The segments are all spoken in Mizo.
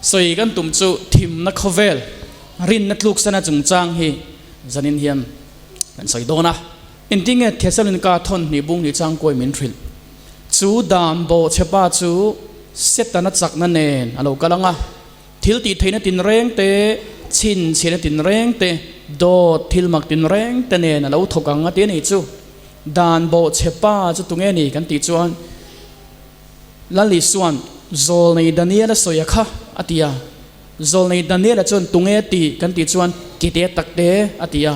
Sawi kan tum chu thimna khawvel rinna tluksana chungchang hi zanin hian kan sawi dawn a. Engtinge Thesalonika thawn hnih bung hnih changkuai min hrilh? Chu dan bawhchhepa chu Setana chakna nen a lo kal ang a, thil tih theihna tinreng te, chhinchhiahna tinreng te, dawt thil mak tinreng te nen a lo thawk ang a ti a ni chu. Dan bawhchhepa chu tunge ni kan tih chuan Lal Isua'n Zawlnei Daniela sawi a kha a ti a. Zawlnei Daniela chuan tunge ti kan tih chuan kite takte a ti a.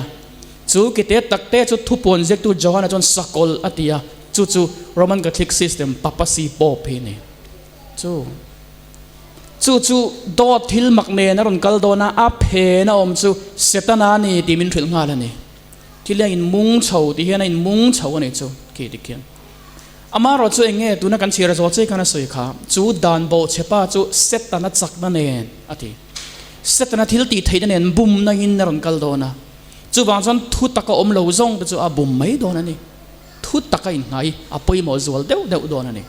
Chu kite takte chu thupuan ziaktu Johana chuan sakawlh a ti a, chu chu Roman Catholic system papacy pope hi a ni. Chu chu chu dawt thil mak nen a rawn kal dawn a, a phen a awm chu Setana a ni tih min hrilh nghal a ni. Thil hi a inmung chho tih hian a inmung chho a ni chu khi dik hian. Amaherawh chu eng nge tuna kan chhiar zawh che khan a sawi kha, chu dan bawhchhepa chu Setana chakna nen a ti. Setana thil tih theihna nen bumna in a rawn kal dawn a, chuvang chuan thu taka awm lo zawng te chu a bum mai dawn a ni. Thu taka inhnai a pawimawh zual deuh deuh dawn a ni.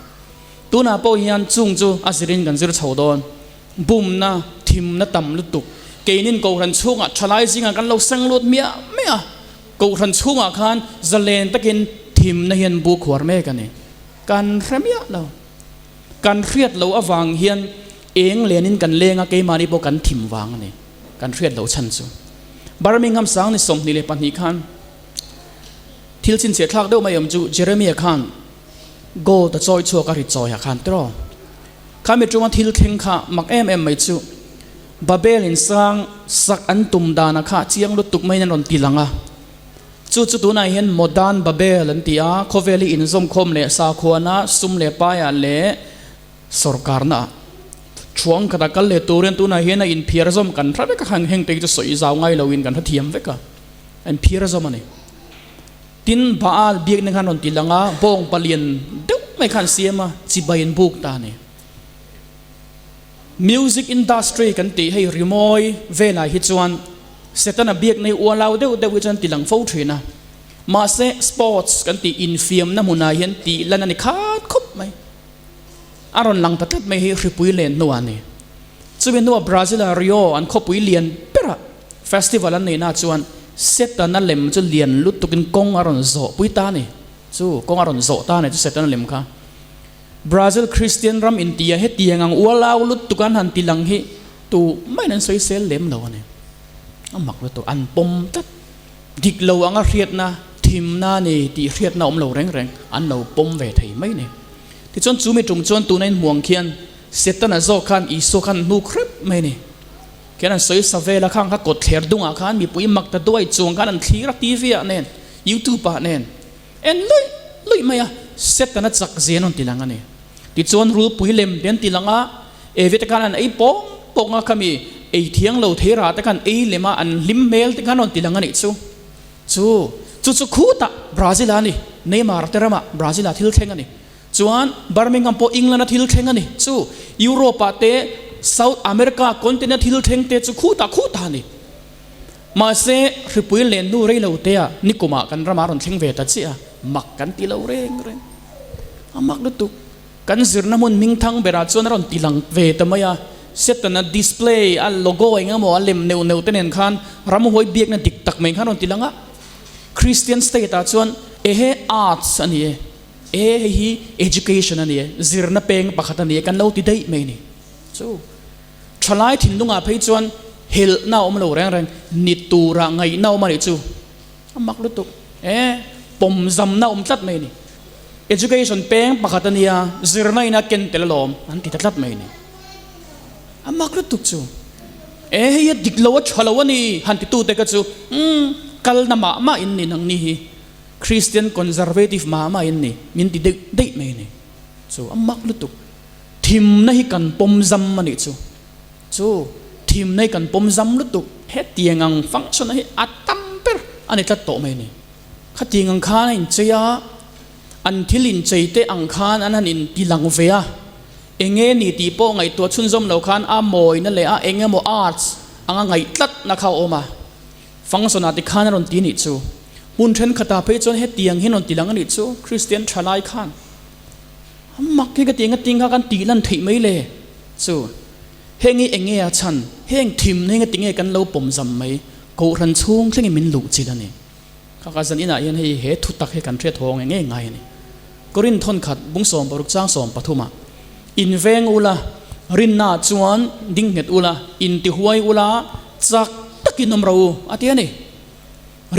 Tunah pawh hian chung chu a zirin kan zir chho dawn. Bumna, thimna tam lutuk. Keinin Kohhran chhungah thalai zingah kan lo seng lut miah miah a. Kohhran chhungah khan zalen takin thimna hian bu khuar mek a ni. Kan hre miah lo. Kan hriat lo avang hian eng lenin kan leng a, keimahni pawh kan thim vang a ni. Kan hriat lo chhan chu. Birmingham sang ni 22 khan thil chhinchhiah thlak deuh mai awm chu Jeremia khan gold a chawi chhuak a ri chawi ah khan tiraw. Khami tuma thil thleng kha mak em em mai chu Babel in sang sak an tum dana kha chiang lutuk maiin an rawn ti lang a. Chu chu tunah hian Modern Babel an ti a, khawvel hi inzawmkhawm leh sakhuana, sum leh paiah leh sawrkarna ah thuang khat a kal leh turin tunah hian a inphiar zawm kan hre vek a, heng te hi chu sawi zau ngai loin kan hrethiam vek a, a inphiar zawm a ni. Tin, Baal biakna khan rawn ti lang a, bawng palian deuh mai khan siam a, chibai an buk ta a ni. Music industry kan tih hei rimawi velah hi chuan Setana biakna hi ualau deuh deuh hi chuan ti lang fo thin a. Mahse, sports kan tih infiamna hmunah hian tih lan a ni khat khawp mai. A rawn lang ta tlat mai hi hripui len hnuah a ni. Chumi hnuah Brazil-a Rio an khawpui lian berah festival an neihna chuan Setana lem chu lian lutukin kawng a rawn zawh pui ta a ni. Chu kawng a rawn zawh ta a ni chu Setana lem kha. Brazil Kristian ram intia hetiang ang ualau lutuk an han ti lang hi tu maiin an sawi sel lem lo a ni. A mak lutuk, an pawm tlat. Dik lo anga hriatna, thimna ni tih hriatna awm lo reng reng an lo pawm ve thei mai ni. Tichuan chu mi tum chuan tuna inhmuang khian Setana zawk khan Isua khan hnuk hrep mai ni. Khian an sawi sa vel a, khang kha kawtthler dungah khan mipui mak ta duai chuang khan an thlir a TV ah nen, YouTube ah nen. En luih luih mai a, Setana chak zia an rawn ti lang a ni. Tichuan rulpui lem te an ti lang a, Evi te khan an ei pawng pawng a, khami ei thiang lo thei rah te khan ei lem a, an hlim hmel te khan rawn ti lang a nih chu. Chu chu chu khutah Brazil ah a ni, Neymar te ramah Brazil ah thil thleng a ni. Chuan Birmingham pawh England a thil thleng a ni. Chu Europe ah te South America continent a thil thleng te chu khutah khutah a ni. Mahse, hripui len hnu rei lo te ah nikumah kan ramah a rawn thleng ve ta chiah a, mak kan ti lo reng reng. A mak lutuk. Kan zirna hmun hmingthang berah chuan a rawn ti lang ve ta mai a, Setana display a logo eng emaw a lem neuh neuh te nen khan ramhuai biakna dik tak mai khan a rawn ti lang a. Christian state ah chuan ehe arts a ni e, e hei hi education a ni e, zirna peng pakhat a ni e kan lo ti daih mai a ni. Chu. Thalai thinlungah phei chuan helhna a awm lo reng reng, ni turah ngaihna a awm a nih chu a mak lutuk e, pawmzamna a awm tlat mai a ni. Education peng pakhat a nia, zirna in a ken tel alawm an ti ta tlat mai a ni. A mak lutuk chu e, hei a dik lo a tha lo a ni han titute kha chu umm kalna mah mah in ni nang ni hi, Christian conservative mah mah in ni min ti deuh daih mai a ni. Chu a mak lutuk. Thimna hi kan pawm zam a nih chu. Chu thimna hi kan pawm zam lutuk. Hetiang ang function hi a tam ber a ni tlat tawh mai a ni. Khatiang ang khan a inchei a, an thil inchei te ang khan an han inti lang ve a. Enge ni tih pawh ngaihtuah chhunzawm lo khan a mawina leh a eng emaw arts anga ngaih tlatna kha a awm a. Function ah tikhan a rawn ti a nih chu. Hmun thenkhatah phei chuan hetiang hi an rawn ti lang a nih chu, Kristian thalai khan. A mak hi ka ti eng a ting kha kan tih lan theih mai le chu. Heng hi eng nge a chhan? Heng thimna hi engati nge kan lo pawm zam mai? Kohhran chhung thlengin min luh chilh a ni. Kha ka zan inah hian hei he thutak hi kan hriat haw nge ngei ngai a ni. Korinth thawnkhat bung 60 chang 13 ah, Inveng ula, rinnaah chuan ding nghet ula, intihuai ula, chak takin awm ro u, a ti a ni.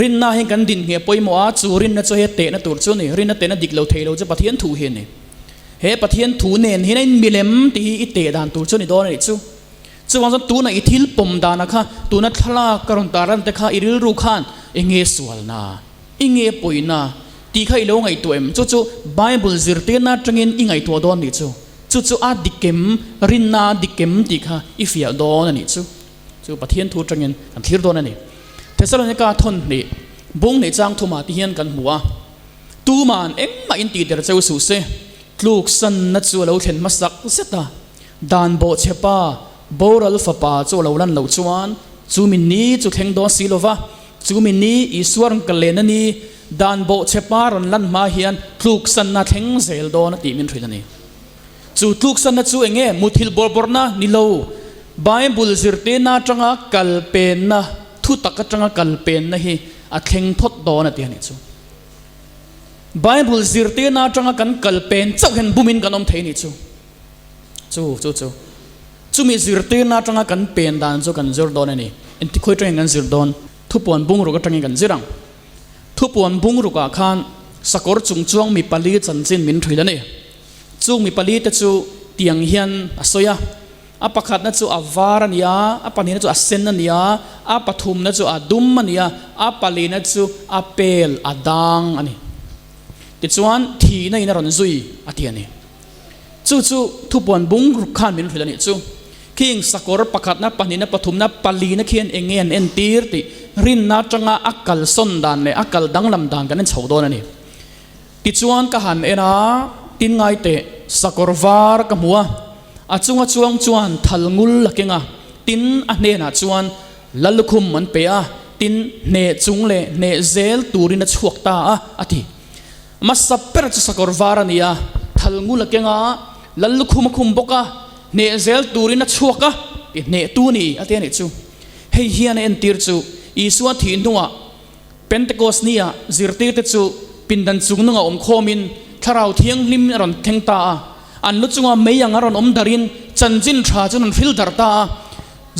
Rinna hian kan din ngheh pawimawh a, chu rinna chu hei tehna tur chu a ni. Rinna tehna dik lo thei lo chu Pathian thu hi a ni. He Pathian thu nen hian a inmilem tih hi i teh dan tur chu a ni dawn a nih chu. Chuvang chuan tuna i thil pawm dana kha, tuna thlalak ka rawn tar lan te kha i rilru khan eng nge sualna, i nge pawina tih kha i lo ngaihtuah em? Chu chu Bible zirtirna atangin i ngaihtuah dawn a nih chu. Chu chu a dik em, rinna a dik em tih kha i fiah dawn a nih chu. Chu Pathian thu atangin kan thlir dawn a ni. Thesalonika thawn hnih, bung hnih chang thumah ti hian kan hmu a, Tuman engmah in tihder cheu suh se, tluksanna chu a lo thlen hmasak zet a, dan bawhchhepa boral fapa chu a lo lan loh chuan chumi ni chu thleng dawn si lo va, chumi ni Isua rawn kal lehna ni dan bawhchhepa rawn lan hma hian tluksanna thleng zel dawn a tih min hrilh a ni. Chu tluksanna chu eng nge? Muthilh bawrbawrhna ni lo. Bible zirtirna atanga kal penna, thu tak atanga kal penna hi a thleng phawt dawn a ti a nih chu. Bible zirtirna atanga kan kal pen chauh hian bumin kan awm thei a nih chu. Chu chu chu. Chumi zirtirna atanga kan pen dan chu kan zir dawn a ni. Engti khawi atangin kan zir dawn? Thupuan bungruk atangin kan zir ang. Thupuan bungrukah khan sakawr chungchuang mi pali chanchin min hrilh a ni. Chung mi palite chu tiang hian a sawi a, a pakhatna chu a var a ni a, a pahnihna chu a sen a ni a, a pathumna chu a dum a ni a, a palina chu a pel a dang a ni. Tichuan, thihna in a rawn zui a ti a ni. Chu chu thupuan bung ruk khan min hrilh a nih chu. Khing sakawr pakhatna, pahnihna, pathumna, palina khian eng nge an entir tih rinna atanga a kalsawn dan leh a kal danglam dan kan en chho dawn a ni. Tichuan ka han en a, tin ngai teh, sakawr var ka hmu a, a chunga chuang chuan thal ngul a keng a, tin a hnenah chuan Lallukhum an pe a, tin hneh chung leh hneh zel turin a chhuak ta a, a ti. Hmasa ber chu sakawr var a ni a, thal ngul a keng a, Lallukhum a khum bawk a, hneh zel turin a chhuak a, ti hneh tu ni a ti a nih chu. Hei hian a entir chu Isua thih hnuah Pentecost nia zirtirte chu pindan chungnunga awm khawmin Thlarau Thianghlim a rawn thleng ta a. An lu chunga mei ang a rawn awm darin chanchin tha chu an rawn hril darh ta a.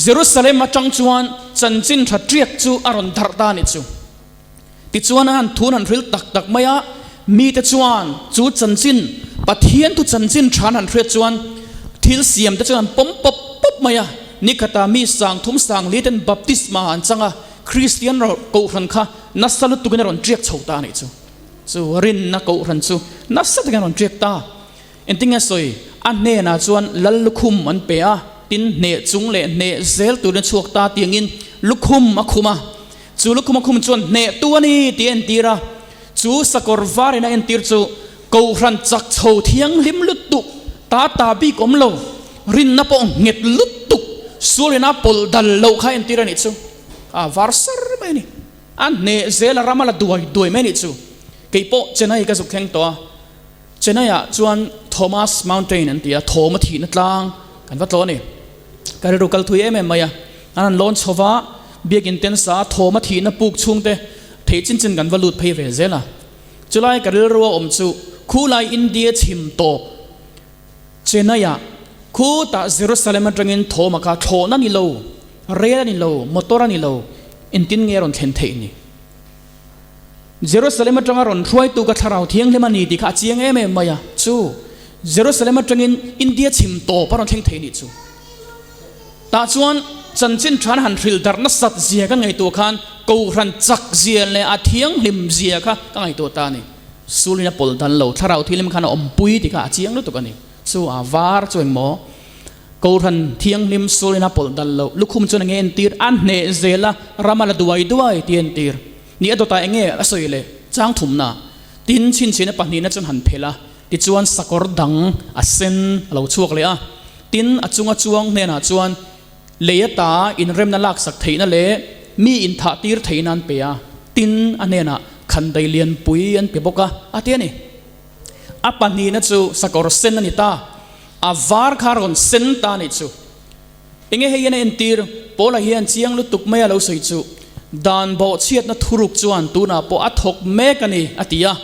Jerusalem atang chuan chanchin tha tiak chu a rawn darh ta a nih chu. Tichuan a han thu an han hril tak tak mai a, mite chuan chu chanchin, Pathian thu chanchin tha an han hriat chuan thil siamte chuan an pawm pawp pawp mai a. Nikhatah mi 3000 li ten baptisma an chang a. Kristian kohhran kha nasa lutukin a rawn tiak chho ta a nih chu. Chu rinna kohhran chu nasa takin a rawn tiak ta. Engtin nge sawi? A hnenah chuan lal lukhum an pe a, tin hneh chung leh hneh zel turin a chhuak ta tiangin lukhum a khum a. Chu lukhum a khum chuan hnehtu a ni tih a entir a. Chu sakawr varin a entir chu kohhran chak chho thianghlim lutuk, ta ta bik awm lo, rinna pawh nghet lutuk, sualina pawlh dal loh kha a entir a nih chu. A var sar mai a ni. A hneh zel a ram a la duai duai mai a nih chu. Kei pawh Chennai ka zuk thleng tawh a. Chennai ah chuan Thomas Mountain an ti a, Thawma thihna tlang kan va tlawh a ni. Ka rilru kal thui em em mai a. An han lawn chho va, biakin tensa Thawma thihna puk chhungte theih chin chin kan va lut phei ve zel a. Chulai ka rilru a awm chu khulai India chhim tawp Chennai ah khutah Jerusalem atangin thawm a kha thlawhna ni lo, rel a ni lo, motor a ni lo, engtin nge a rawn thlen theih ni? Jerusalem atanga rawn hruaitu ka thlarau thianghlim a ni tih kha a chiang em em mai a, chu Jerusalem atangin India chhim tawp a rawn thleng thei ni chu. Tah chuan chanchin than han hrilh darh nasat zia ka ngaihtuah khan Kohhran chak zia leh a thianghlim zia kha ka ngaihtuah ta a ni. Sulin a pawlh dan lo, thlarau thianghlim khan a awmpui tih kha a chiang lutuk a ni. Chu a var chu engmaw? Kohhran thianghlim sulin a pawlh dan lo, lukhum chuan enge entir? A hneh zel a, ram a la duai duai tih a entir. Ni a dawtah enge a sawi le? Chang thumna, tin chhinchhina pahnihna chuan han phelh a, tichuan sakawr dang a sen a lo chhuak leh a. Tin, a chunga chuang hnenah chuan lei ata inremna laksak theihna leh mi inthah tir theihna an pe a, tin, a hnenah khandai lianpui an pe bawk a, a ti a ni. A pahnihna chu sakawr sen a ni ta, a var kha a rawn sen ta a nih chu. Enge hei hian a entir? Paula hian chiang lutuk mai a lo sawi chu, Dan bawhchhiatna thuruk chuan tunah pawh a thawk mek a ni, a ti a.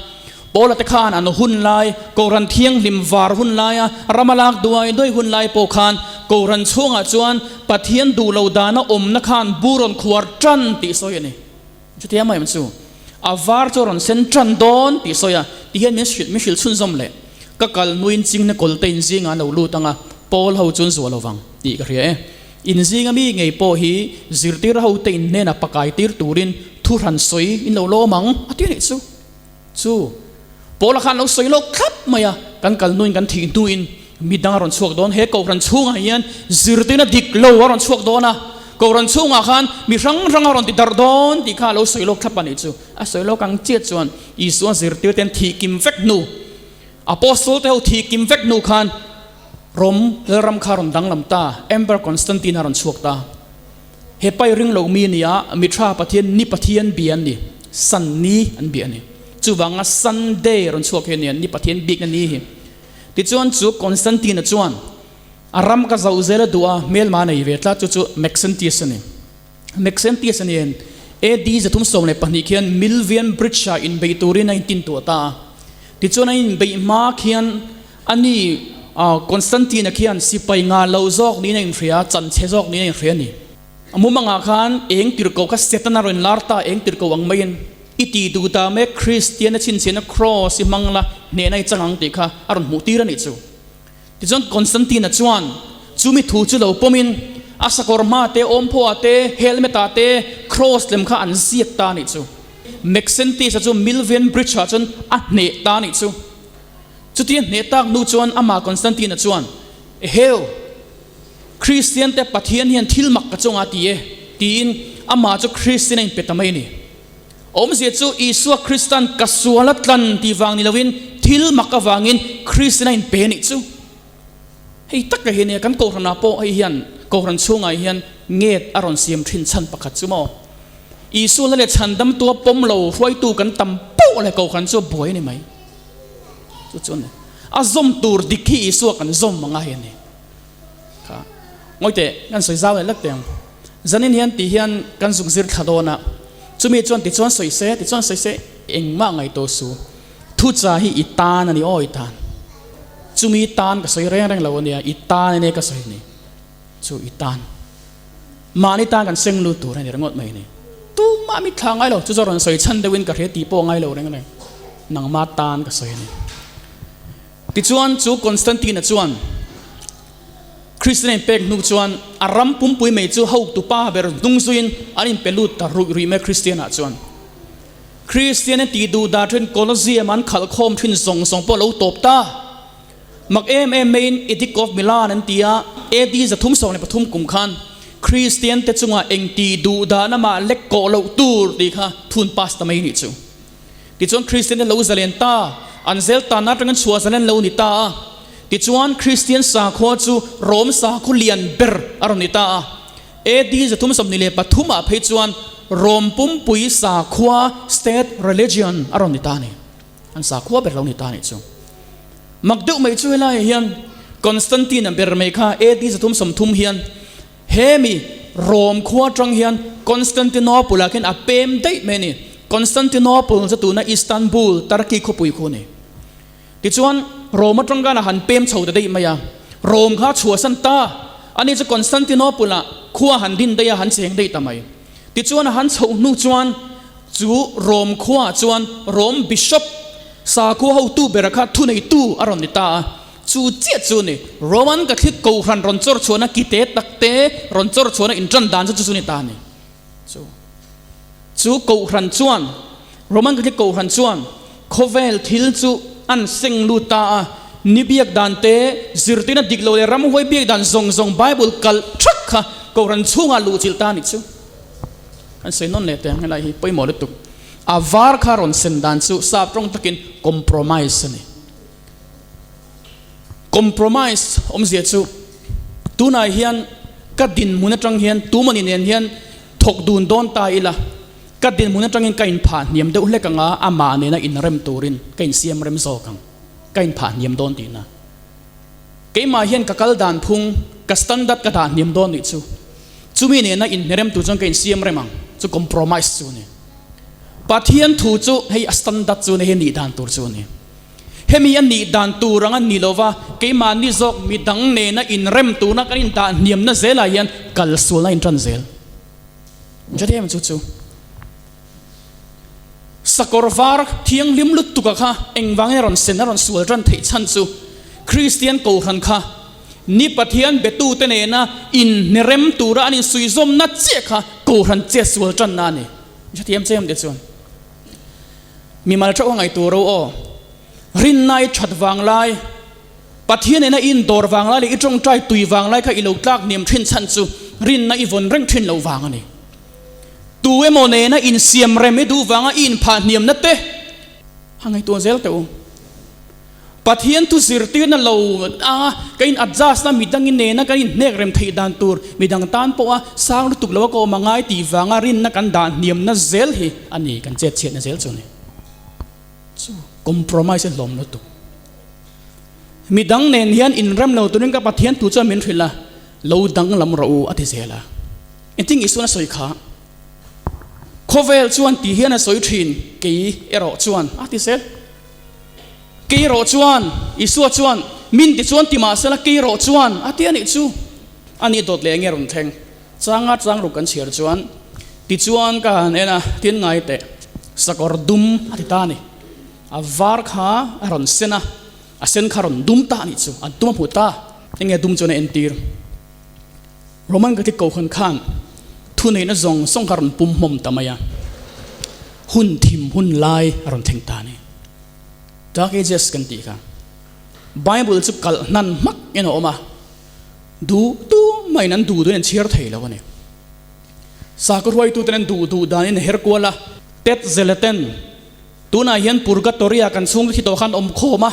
Paula te khan an hun lai, Kohhran thianghlim var hun laia rama lak duai duai hun lai pawh khan Kohhran chhungah chuan Pathian duh lo dana awmna khan bu rawn khuar tan tih sawi a ni. Chutia mai chu a var chu a rawn sen tan dawn tih sawi a, ti hian min hrilh min hrilh chhunzawm leh. Ka kal hnuin chingna kawlte inzingah an lo lut ang a, Paul ho chu an zuah lo vang tih ka hria e. Inzinga mi ngei pawh hi zirtir hote inhnenah pakai tir turin thu hran sawi in lo lawm ang a ti a nih chu. Chu Paula khan lo sawi lawk thlap mai a, kan kal hnuin kan thih hnuin mi dang a rawn chhuak dawn. He Kohhran chhungah hian zirtirna dik lo a rawn chhuak dawn a, Kohhran chhungah khan mi hrang hrang a rawn ti darh dawn tih kha a lo sawi lawk thlap a nih chu. A sawi lawk ang chiah chuan Isua zirtirte an thih kim vek hnu, Apostle te ho thih kim vek hnu khan Rom Lalram kha a rawn danglam ta, Emperor Constantine a rawn chhuak ta. He pai ring lo mi nia mi tha Pathian ni Pathian bia an ni, Sun ni an bia a ni. Chuvanga Sunday rawn chhuak hi a nia, ni Pathian bikna ni hi. Tichuan chu Constantine-a chuan a ram ka zauh zel a duh a, hmelma nei ve tlat chu chu Maxentius a ni. Maxentius a nen AD 312 khian Milvian Bridge-ah inbeih turin a intintuah ta a. Tichuan a inbeih hma khian A ni, Constantine-a khian sipai ngah lo zawk niin a inhria, chanchhe zawk niin a inhria a ni. A mumangah khan eng tirhkoh kha Setana rawn lar ta, eng tirhkoh ang maiin, I tih duh ta mek Kristiana chhinchhiahna Kraws i hmang la, hnehna i chang ang tih kha a rawn hmuh tir a nih chu. Tichuan Constantine-a chuan chumi thu chu lo pawmin a sakawr hma te, awmphaw-ah te, helmet-ah te Kraws lem kha an ziak ta a nih chu. Maxentius-a chu Milvian Bridge-ah chuan a hneh ta a nih chu. Chutia hneh tak hnu chuan amah Constantine-a chuan, Eheu! Kristiante Pathian hian thil mak ka chungah a ti e, tiin amah chu Kristian a inpe ta mai a ni. Awmzia chu Isua Kristan ka sual a tlan tih vang ni loin thil mak avangin Kristian a inpe a nih chu. Hei taka hi nia kan Kohhranah pawh hei hian Kohhran chhungah hian nget a rawn siam thin chhan pakhat chu maw? Isua hla leh chhandamtu a pawm lo hruaitu kan tam poh leh Kohhran chu a buai a ni mai. Chu chu a ni. A zawm tur dik hi Isua kan zawm ang a hi a ni. Kha ngawi teh kan sawi zau leh lek teh ang. Zanin hian tih hian kan zuk zir thla dawn a, chumi chuan tichuan sawi se, tichuan sawi se engmah ngaihtuah su. Thucha hi i tan a ni aw i tan. Chumi tan ka sawi reng reng lo a nia, i tan a nia ka sawi ni. Chu i tan. Mahni tan kan seng lut tur a ni ringawt mai a ni. Tumah mi thla ngai lo, chu chu rawn sawi chhan deuhin ka hria tih pawh ngai lo reng reng. Nangma tan ka sawi a ni. Tichuan chu Constantine-a chuan Kristian a inpek hnu chuan a ram pumpui mai chu hotu pa ber hnung zuiin an inpe lut ta ruih ruih mai Kristian-ah chuan. Kristian-a tih duh dah thin Colosseum an khalh khawm thin zawng zawng pawh a lo tawp ta. Mak em em maiin Edict of Milan an ti a, AD 313 kum khan Kristian te chungah eng tih duh dahna mah lek kawh loh tur tih kha thun pass ta mai nih chu. Tichuan Kristian te lo zalen ta, an zel tanna atangin chhuah zalen lo ni ta a. Tichuan Kristian sakhua chu Rom sakhaw lian ber a rawn ni ta a. AD 323 ah phei chuan Rom pumpui sakhua, state religion, a rawn ni ta a ni. An sakhua ber lo ni ta nih chu. Mak deuh mai chu helaiah hian Constantine-a ber mai kha AD 330 hian hemi Rome khua atang hian Constantinople-ah khian a pem daih mai a ni. Constantinople chu tuna Istanbul, Turkey khawpui khu a ni. Tichuan Rome atang khan a han pem chho ta daih mai a, Rome kha a chhuahsan ta. Ani chu Constantinople-ah khua han din daih a, han cheng daih ta mai. Tichuan a han chhoh hnu chuan chu Rom khuaah chuan Rom Bishop, sakhua hotu bera kha thuneitu a rawn ni ta a. Chu chiah chu ni, Roman Catholic Kohhran rawn chawr chhuahna kite takte rawn chawr chhuahna intan dan chu chu chu ni ta a ni. Chu chu Kohhran chuan, Roman Catholic Kohhran chuan khawvel thil chu an seng lut ta a, ni biak dan te, zirtirna dik lo leh ramhuai biak dan zawng zawng Bible kalh thak kha Kohhran chhungah luhchilh ta a ni chu. Kan sawi nawn leh teh ang helai hi pawimawh lutuk. A var kha rawn sen dan chu sap tawng takin compromise a ni. Compromise awmzia chu tunah hian ka dinhmun atang hian tumani nen hian thawk dun dawn ta ila ka dinhmun atangin ka inphah hniam deuh hlek ang a, amah nena inrem turin ka insiam rem zawk ang, ka inphah hniam dawn tihna. Keimah hian ka kal dan phung, Ka standard ka dah hniam dawn nih chu. Chumi nena inhnerem tur chuan ka insiam rem ang chu compromise chu a ni. Pathian thu chu hei a standard chu a ni, hei nih dan tur chu a ni. Hemi a nih dan tur ang a ni lo va, keimahni zawk midang nena inrem turna kan indah hniamna zelah hian kalsualna a intan zel. Hrethiam chu chu. Sakawr var thianghlim lutuk a kha engvangin a rawn sen a rawn sual tan theih chhan chu Kristian Kohhran kha ni Pathian betute nena inhnerem tura an insuizawmna chiah kha Kohhran chet sual tanna a ni. Hrethiam che em te chuan mimal theuh a ngaihtuah ro aw. Rinna i that vang lai, Pathian nena i indawr vang lai leh i tawngtai tui vang lai kha i lo tlak hniam thin chhan chu rinna i vawn reng thin lo vang a ni. Tu emaw nena insiam rem i duh vanga i inphah hniamna te a ngaihtuah zel teh u. Pathian thu zirtirna lo a ka in adjust na midangin nena kan inhnek rem theih dan tur midang tan pawha sang lutuk lo a ka awm a ngai tih vanga rinna kan dah hniamna zel hi a ni kan chet chhiatna zel chu a ni. Chu compromise a hlawm lutuk. Midang nen hian inrem lo turin ka Pathian thu chuan min hrilh a, lo danglam rawh u a ti zel a. Engtin Isuan a sawi kha? Khawvel chuan ti hian a sawi thin, kei erawh chuan a ti zel. Kei erawh chuan, Isua chuan min ti chuan ti mah sela kei erawh chuan a ti a nih chu. A nih dawt leh enge rawn thleng? Changa changruk kan chhiar chuan tichuan ka han en a, tin ngai teh, sakawr dum a ti ta a ni. A var kha a rawn sen a, a sen kha a rawn dum ta a nih chu, a dum a hmu ta. Enge dum chuan a entir? Roman Catholic Kohhran khan thuneihna zawng zawng kha a rawn pum hmawm ta mai a, hun thim hun lai a rawn thleng ta a ni. Dark Ages kan tih kha. Bible chu kalh hnan hmak in a awm a. Duh duh maiin an duh duhin an chhiar thei lo a ni. Sakhaw hruaituten an duh duh danin a her kual a. Tet Zeleten, Tunah hian Purgatory-a kan chhungte thi tawh khan awm khawm a,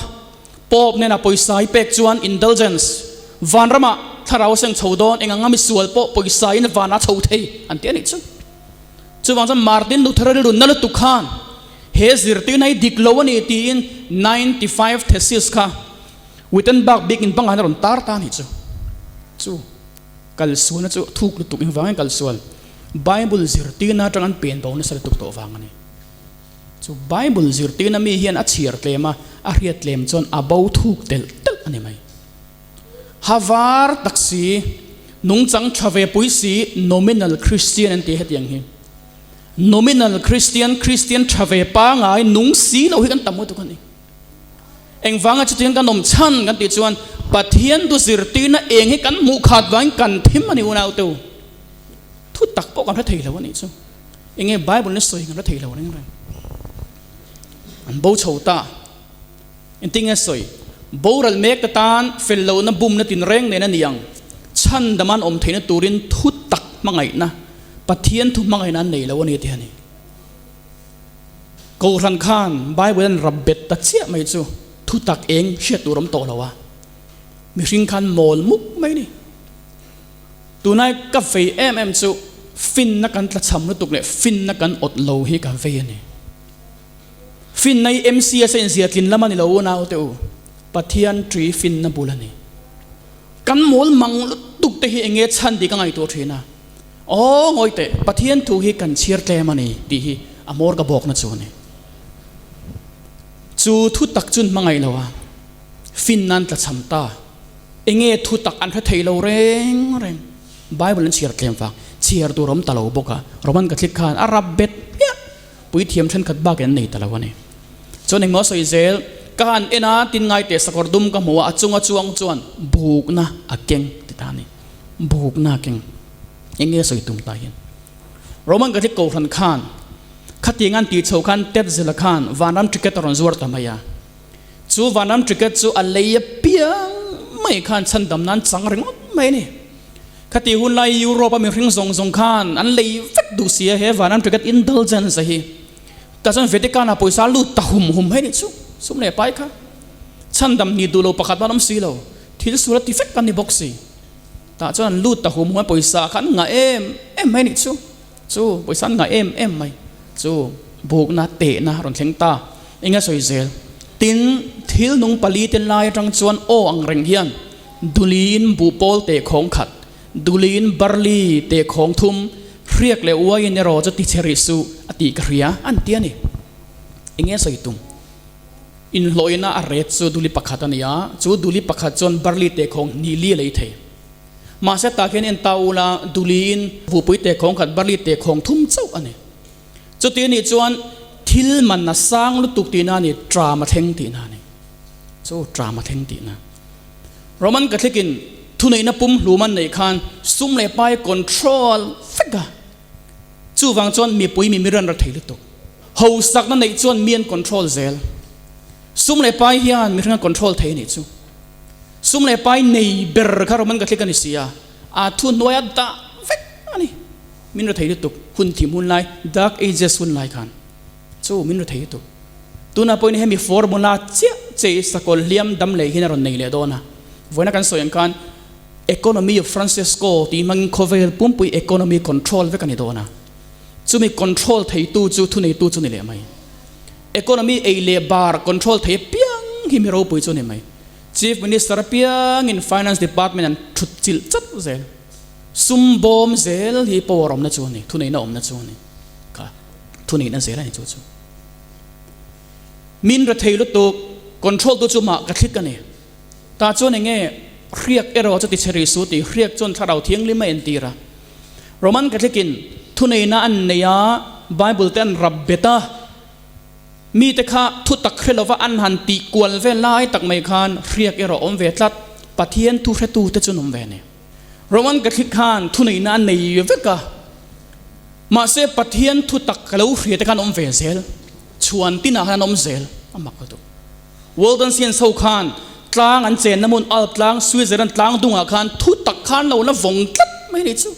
Pope hnenah pawisa i pek chuan indulgence, vanramah thlarau a seng chho dawn, eng anga misual pawh pawisa in vanah a chho thei an ti a nih chu. Chuvang chuan Martin Luther-a rilru na lutuk khan he zirtirna hi dik lo a ni tiin 95 Thesis kha Wittenberg bik in bangah hian a rawn tar ta a nih chu. Chu kalsualna chu thuk lutuk engvangin kalsual Bible zirtirna atang an pen bo nasa lutuk tawh vang a ni. Chu Bible zirtirna mi hian a chhiar tlem a, a hriat tlem chuan a bo thuk telh telh a ni mai. Ha var tak si, nungchang tha ve pui si nominal Christian an ti hetiang hi. Nominal Christian, Christian tha ve pangai nung si lo hi kan tam lutuk a ni. Engvanga chutiang kan awm chhan kan tih chuan Pathian du zirtirna eng hi kan hmuh khat vangin kan thim a ni unaute u. Thu tak pawh kan hre thei lo a nih chu. Enge Bible in a sawi kan hre thei lo reng reng. An bo chho ta. Engtin nge sawi? Boral mek te tan fel lohna bumna tinreng nen a ni ang. Chhandam an awm theihna turin thu tak hmangaihna, Pathian thu hmangaihna an nei lo a ni tih a ni. Kohhran khan Bible an rap bet ta chiah mai chu thu tak eng hriat tur awm tawh lo a, mihring khan mawl muk mai ni. Tunai ka vei em em chu finna kan tlachham lutuk leh finna kan awt lo hi ka vei a ni. Finna hi MCS a inzia tlin lam a ni lo unau te u, Pathian ṭi finna bul a ni. Kan mawl mang lutuk te hi enge chhan tih ka ngaihtuah ṭhin a. Aw ngawi teh, Pathian thu hi kan chhiar tlem a ni tih hi a hmawr ka bawkna chu a ni. Chu thu tak chun hmangaih lo a, fin nan tlachham ta. Enge thu tak an hre thei lo reng reng. Bible an chhiar tlem vang, chhiar tur awm ta lo bawk a, Roman Catholic khan a rap bet hmiah, puithiam thenkhat bakin an nei ta lo a ni. Chuan engmaw sawi zel, ka han en a, tin ngai teh sakawr dum ka hmu a, a chunga chuang chuan bukna a keng ti ta a ni. Bukna a keng. Enge sawi tum ta hian Roman Catholic Kohhran khan khatiang an tih chho khan Tetzel-a khan vanram ticket a rawn zuar ta mai a. Chu vanram ticket chu a lei apiang mai khan chhandam nan chang ringawt mai a ni. Khati hun lai Europe a mihring zawng zawng khan an lei vek duh si a he vanram ticket indulgence a hi. Tah chuan Vatican ah pawisa lut ta hum hum mai a nih chu sum leh pai kha. Chhandam ni duh lo pakhat pawh an awm si lo. Thil sual a ti vek an ni bawk si. Tah chuan an lut ta hum hum a, pawisa kha an ngah em em mai a nih chu. Chu pawisa an ngah em em mai chu bukna tehna a rawn thleng ta. Eng a sawi zel? Tin, thil nung pali te lai atang chuan aw ang reng hian. Duliin buhpawl tehkhawng khat, Duliin barley tehkhawng thum, hriak leh uaiin erawh chu tichhe rih suh a tih ka hria an ti a ni. Enge sawi tum? Inhlawhina a ret chu duli pakhat a ni a, chu duli pakhat chuan barley tehkhawng hnih li a lei thei. Mahse tah khian en ta ula duliin buhpui tehkhawng khat, barley tehkhawng thum chauh a ni. Chuti anih chuan thil man a sang lutuk tihna a ni, tram a thleng tihna a ni. Chu tram a thleng tihna. Roman Catholic-in thuneihna pumhlum an neih khan sum leh pai control vek a. Chuvang chuan mipui mimir an ra thei lutuk. Hausakna neih chuan mi an control zel. Sum leh pai hian mihring a control thei a nih chu. Sum leh pai nei ber kha Roman Catholic a ni si a, a thuhnuai a dah vek a ni. Min ra thei lutuk. Hun thim hun lai, Dark Ages hun lai khan chu min ra thei lutuk. Tunah pawhin hemi formula chiah che sakawlh hliam dam leh hian a rawn nei leh dawn a. Vawiina kan sawi ang khan Economy of Francesco tih hmangin khawvel pumpui economy control vek a ni dawn a. Chumi control theitu chu thuneitu chu ni leh mai. Economy ei leh bar control thei apiang hi mi ropui chu a ni mai. Chief Minister apiangin Finance Department an thut chilh chat zel. Sum bawm zel hi power awmna chu a ni, thuneihna awmna chu a ni. Kha thuneihna zel a ni chu chu. Min rethei lutuk control tu chu mah ka thlik a ni. Tah chuan eng nge hriak erawh chu tichhe rih su tih hriak chuan thlarau thianghlim a entir a. Roman Catholic-in thuneihna an nei a, Bible te an rap bet a, mite kha thutak hre lova an han tih kual vel lai tak mai khan hriak erawh awm ve tlat, Pathian thu hretute chu an awm ve a ni. Roman Catholic khan thuneihna a nei vek a, mahse Pathian thutak ka lo hria te khan awm ve zel, chhuan tinah khan an awm zel a mak lutuk. Waldensians ho khan tlang an chenna hmun Alp tlang, Switzerland tlang dungah khan thutak khan lo la vawng tlat mai a nih chu.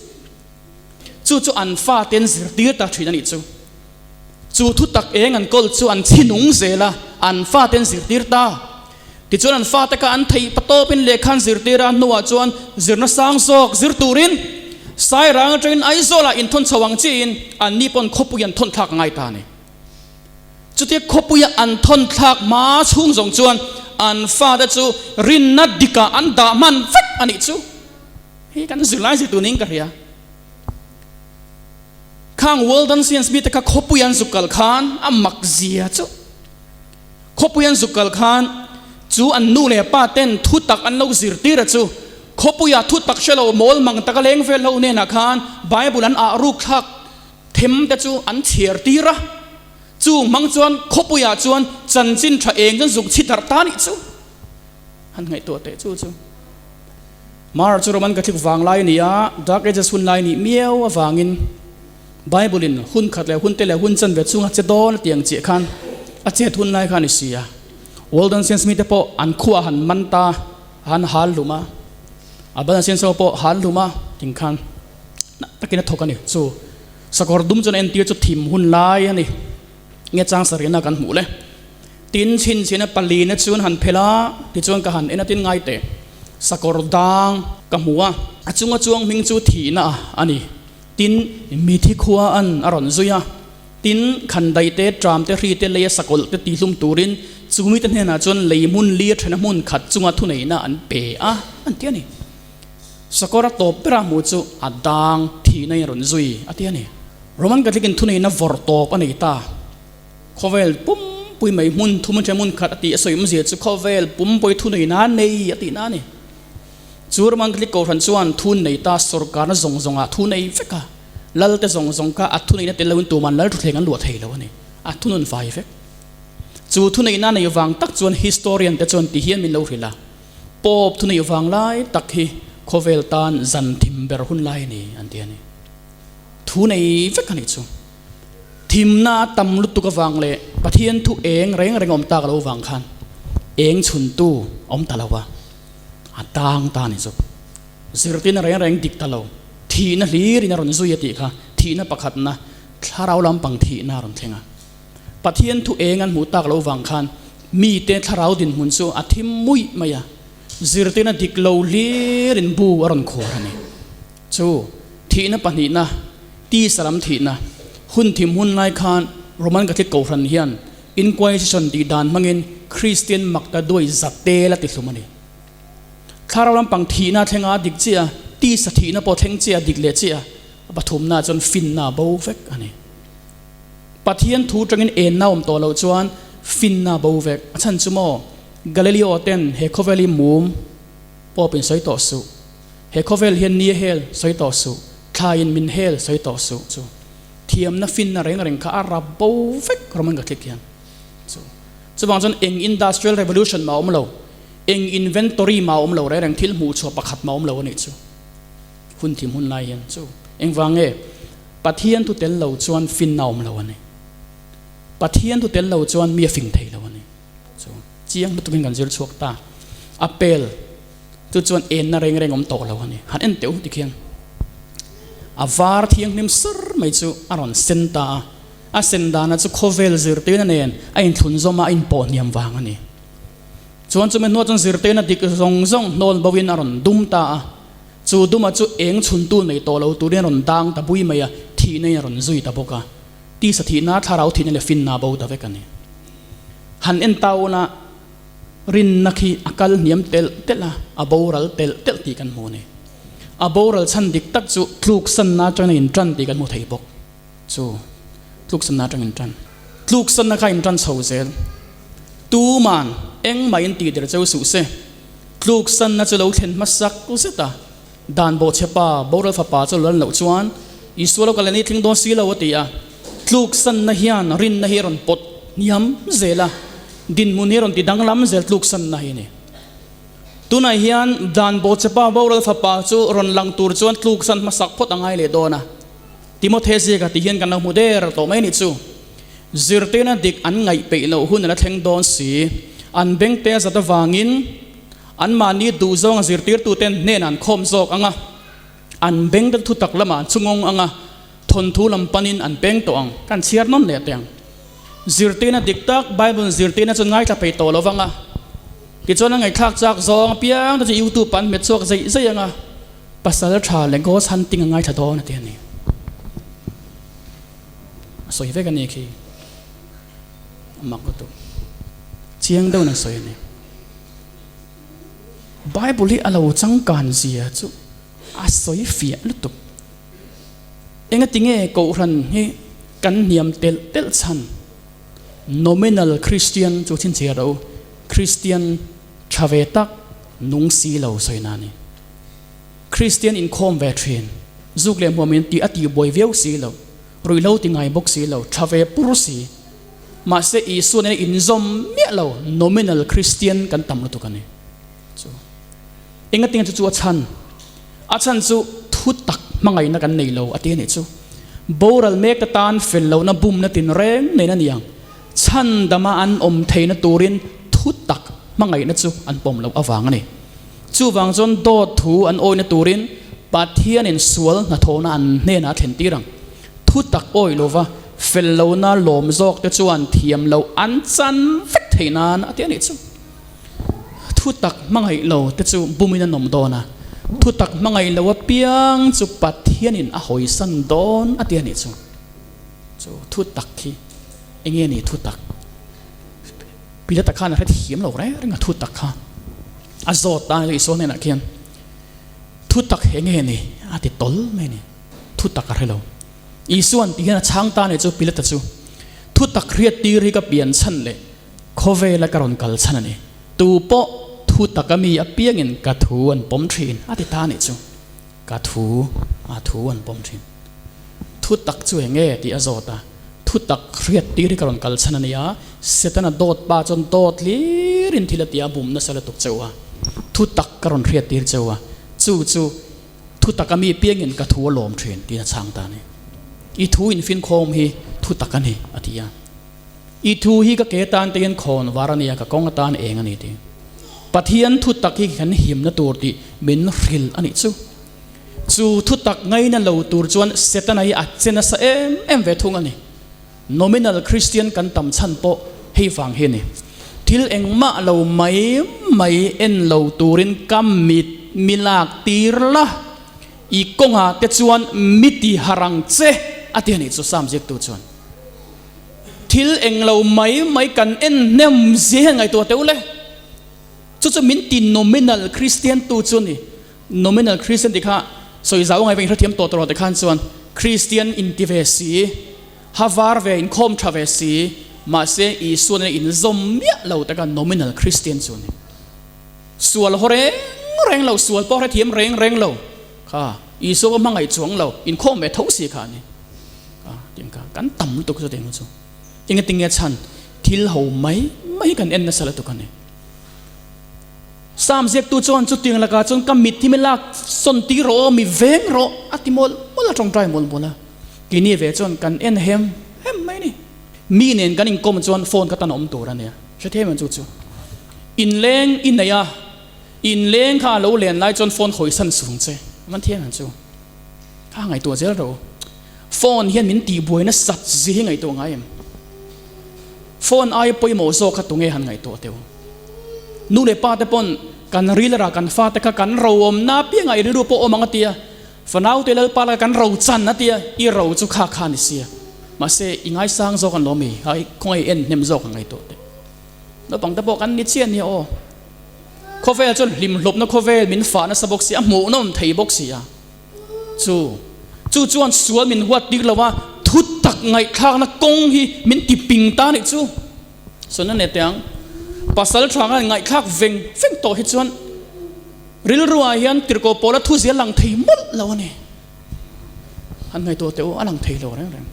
Chu chu an fate an zirtir ta thin a nih chu. Chu thutak eng an kawl chu an chhinung zel a, an fate an zirtir ta. Tichuan an fate kha an theih patawpin lehkha an zirtir a, hnuah chuan zirna sang zawk zir turin Sairang atangin Aizawlah inthawn chho ang chiin anni pawn khawpui an thawn thlak a ngai ta a ni. Chutia khawpuia an thawn thlak hma chhung zawng chuan an fate chu rinna dikah an dah hman vek a nih chu. Hei kan zirlai zirtu niin ka hria. Khang Waldensians mite kha khawpui an zuk kal khan a mak zia chu. Khawpui an zuk kal khan chu an nu leh pa ten thu tak an lo zirtir a chu khawpuia thu tak hre lo mawl mang taka leng vel ho hnenah khan Bible an ah ruk thlak them te chu an chhiar tir a, chung hmang chuan khawpuiah chuan chanchin tha eng chuan zuk chhi darh ta nih chu han ngaihtuah teh chu chu. Mar chu Roman Catholic vang lai a ni a, Dark Ages hun lai nih miau avangin Bible in hun khat leh hun te leh hun chanve chunga che dawn a ti ang chiah khan a chet hun lai kha a ni si a. Waldensians mite pawh an khuaah han man ta a, han hal hlum a, Albanesians ho pawh hal hlum a ting khan na takin a thawk a ni. Chu sakawr dum chuan a entir chu thim hun lai a ni. Nge chang sarihna kan hmuh le. Tin chhinchhiahna palina chuan han phel a, tichuan ka han en a tin ngai teh. Sakawr dang ka hmu a, a chunga chuang hming chu thihna a ni. Tin, mithi khua an a rawn zui a, tin, khandaih te, tram te, hri te, leia sakawlh te tihlum turin chu mite hnenah chuan lei hmun li a thena hmun khat chunga thuneihna an pe a, an ti a ni. Sakawr a tawp bera hmuh chu a dang thihna in a rawn zui a ti a ni. Roman Catholic-in thuneihna vawrh tawp a nei ta. Khawvel pumpui mai hmun thum atang hmun khat a tih a sawi awmzia chu khawvel pumpui thuneihna a nei a tihna a ni. Chu Roman Catholic Kohhran chuan thu nei ta sawrkarna zawng zawngah thu nei vek a, Lalte zawng zawng kha a thuneihna tel loin tuman lal thuthleng an luah thei lo a ni. A thunun fai vek. Chu thuneihna nei vang tak chuan historian te chuan ti hian min lo hrilh a, Pope thuneih vang lai tak hi khawvel tan zan thim ber hun lai a ni an ti a ni. Thu nei vek a nih chu. Thimna a tam lutuk avang leh Pathian thu eng reng reng awm tak lo vang khan eng chhuntu awm ta lo a. A tang ta a ni chu. Zirtirna reng reng dik ta lo, thihna hlirin a rawn zui a tih kha thihna pakhatna, thlarau lampang thihna a rawn thleng a. Pathian thu eng an hmuh tak lo vang khan mite thlarau dinhmun chu a thim muih mai a, zirtirna dik lo hlirin bu a rawn khuar a ni. Chu thihna pahnihna, tisa lam thihna, hun thim hun lai khan Roman Catholic Kohhran hian Inquisition tih dan hmangin Kristian makta duai za tel a ti hlum a ni. Thlarau lampang thihna thleng a dik chiah a, tisa thihna pawh thleng chiah a dik leh chiah a, a pathumna chuan finna a bo vek a ni. Pathian thu tangin enna awm tawh loh chuan finna a bo vek. A chhan chu maw, Galileo ten he khawvel hi mum pawp in sawi tawh suh, he khawvel hian ni a hel sawi tawh suh, thla in min hel sawi tawh suh chu thiamna finna reng reng kha a rap bo vek Roman Catholic hian chu. Chuvang chuan eng industrial revolution mah a awm lo, eng inventory mah a awm lo reng reng thil hmuh chhuah pakhat mah a awm lo a nih chu. Hun thim hun lai hian chu engvang nge Pathian thu tel lo chuan finna awm lo a ni. Pathian thu tel lo chuan mi a fing thei lo a ni. Chu chiang lutukin kan zir chhuak ta. A pel chu chuan enna reng reng awm tawh lo a ni. Han en teh u tikhian a var thianghlim sar mai chu a rawn sen ta a. A sen dana chu khawvel zirtirna nen a inthlun zawm a, a inpawh hniam vang a ni. Chuan chumi hnuah chuan zirtirna dik zawng zawng hnawl bo in a rawn dum ta a. Chu duma chu eng chhuntu nei tawh lo turin a rawn dang ta bui mai a, thihna in a rawn zui ta bawk a. Tisa thihna, thlarau thihna leh finna bo ta vek a ni. Han en ta una rinna khi a kal hniam telh telh a, a boral telh telh tih kan hmu a ni. A boral chhan dik tak chu tluksanna atangin a intan tih kan hmu thei bawk. Chu tluksanna atang intan. Tluksanna kha intan chho zel. Tuman engmah in tih der cheu suh se. Tluksanna chu lo thlen hmasak zet a, dan bawhchhepa boral fapa chu lo lan loh chuan Isua lo kal leh ni tling dawn si lo a ti a. Tluksanna hian rinna hi a rawn pawt hniam zel a, dinhmun hi a rawn ti danglam zel tluksanna hi a ni. Tunah hian dan bawhchhepa boral fapa chu rawn lang tur chuan tluksan hmasak phawt a ngai leh dawn a. Timothe ziaka tih hian kan lo hmu der tawh mai a nih chu. Zirtirna dik an ngaih peih loh hun a la thleng dawn si. An bengte a zat avangin anmahni duhzawnga zirtirtuten hnenah an khawm zawk ang a, an bengte thutak lamah an chungawng ang a, thawnthu lam panin an peng tawh ang. Kan chhiar nawn leh teh ang. Zirtirna dik tak Bible zirtirna chu ngaithla peih tawh lo vang a, tichuan a ngaihthlak chak zawng apiang te chu YouTube ah an hmet chhuak zeih zeih ang a. Pasal tha leh ghost hunting a ngaithla dawn a ti a ni. A sawi vek a ni khi. A mak lutuk. Chiang deuhin a sawi a ni. Bible hi a lo changkan zia chu a sawi fiah lutuk. Engati nge Kohhran hi kan hniam telh telh chhan? Nominal Christian chu chhinchhiah rawh u. Christian tha ve tak nung si lo sawi na a ni. Kristian inkhawm ve thin, zuk leh hmuam in tih a tih buai viau si lo, ruihhlo ti ngai bawk si lo, tha ve pur si. Mahse Isua nena inzawm miah lo nominal Kristian kan tam lutuk a ni. Chu engatinge chu chu a chhan? A chhan chu thu tak hmangaihna kan nei lo a ti a nih chu. Boral mek te tan fel lohna bumna tinreng neihna ni ang. Chhandama an awm theihna turin thu tak hmangaihna chu an pawm loh avang a ni. Chuvang chuan dawt thu an awihna turin Pathianin sual hnathawhna an hnenah a thlen tir ang. Thu tak awih lova fel lohna lawm zawk te chuan thiam loh an chan vek theih nan a ti a nih chu. Thu tak hmangaih lo te chu bumin an awm dawn a, thu tak hmangaih lo apiang chu Pathianin a hawisan dawn a ti a nih chu. Chu thu tak khi enge ni thu tak? Pilata khan a hrethiam lo reng reng a thu tak kha a zawt ta a Isua hnenah khian thu tak enge ni a ti tawl mai a ni thu tak a hre lo. Isua'n ti hian a chhang ta a ni chu Pilata chu thu tak hriat tir hi ka pian chhan leh khawvela ka rawn kal chhan a ni. Tu pawh thu taka mi apiangin ka thu an pawm thin a ti ta a nih chu. Ka thu a thu an pawm thin. Thu tak chu eng nge tih a zawt a, thu tak hriat tir hi ka rawn kal chhan a nia, Setana dawt pa chuan dawt hlir in thil a ti a, bum nasa lutuk cheu a, thu tak ka rawn hriat tir cheu a, chu chu thu tak a mi piangin ka thu a lawm thin tiin a chhang ta a ni. I thu infinkhawm hi thu tak a ni a ti a. I thu hi ka ke tan te hian khawn var a nia, ka kawng atan eng a ni tih. Pathian thu tak hi kan himna tur tih min hrilh a nih chu. Chu thu tak ngaina lo tur chuan Setana hi a che nasa em em ve thung a ni. Nominal Christian kan tam chhan pawh hei vang hi a ni. Thil engmah lo mai mai en lo turin ka mit mi lak tir la, i kawngah te chuan mi ti harh ang che a ti a nih chu Psalm ziaktu chuan. Thil eng lo mai mai kan en hnem zia hian ngaihtuah teh u le. Chu chu min ti nominal Kristian tu chu ni. Nominal Kristian tih kha sawi zau ngai vek in hrethiam tawh tawh te khan chuan Kristian inti ve si, ha var ve inkhawm tha ve si, mahse Isua nena inzawm miah lo taka nominal Kristian chu ni. Sual haw reng reng lo, sual pawh hrethiam reng reng lo kha Isua pawh hmangaih chuang lo, inkhawm ve tho si kha a ni. Kha tiang kha kan tam lutuk chu tiang chu. Engatinge chhan thil ho mai mai kan en nasa lutuk a ni. Sam ziaktu chuan chutiang lakah chuan ka mit hi mi lak sawn tir rawh aw, mi veng rawh a ti mawlh mawlh a, tawngtai mawlh mawlh a. Keini ve chuan kan en hem hem mai a ni. Mi nen kan inkawm chuan phone kha tan a awm tur a nia. Hrethiam em chu chu. Inleng i nei a, inleng kha a lo len lai chuan phone khawisan sung che. Man thiam em chu. Kha ngaihtuah zel rawh u. Phone hian min tihbuai nasat zia hi ngaihtuah ngai em? Phone aia pawimawh zawk kha tunge han ngaihtuah teh u? Nu leh pa te pawn kan rilra kan fate kha kan ro awmna apiangah i rilru pawh awm ang a tia, fanau te Lalpa laka kan ro chan a tia, i ro chu kha kha ni sia. Mahse i ngaisang zawk an lo mi? Hai khawngaih i en hnem zawk ang ngaihtuah teh. Naupang te pawh kan ni chiah nia aw. Khawvel chuan hlimhlawpna khawvel min fah nasa bawk si a, hmuhnawm thei bawk si a. Chu chu chuan sual min huat tir lo a, thu tak ngaihthlakna kawng hi min ti ping ta nih chu. Sawn a ni teh ang. Pasal tha khan ngaihthlak veng veng tawh hi chuan rilruah hian tirhkoh pawla thu zia lang thei mawlh lo a ni. Han ngaihtuah teh u, a lang thei lo reng reng.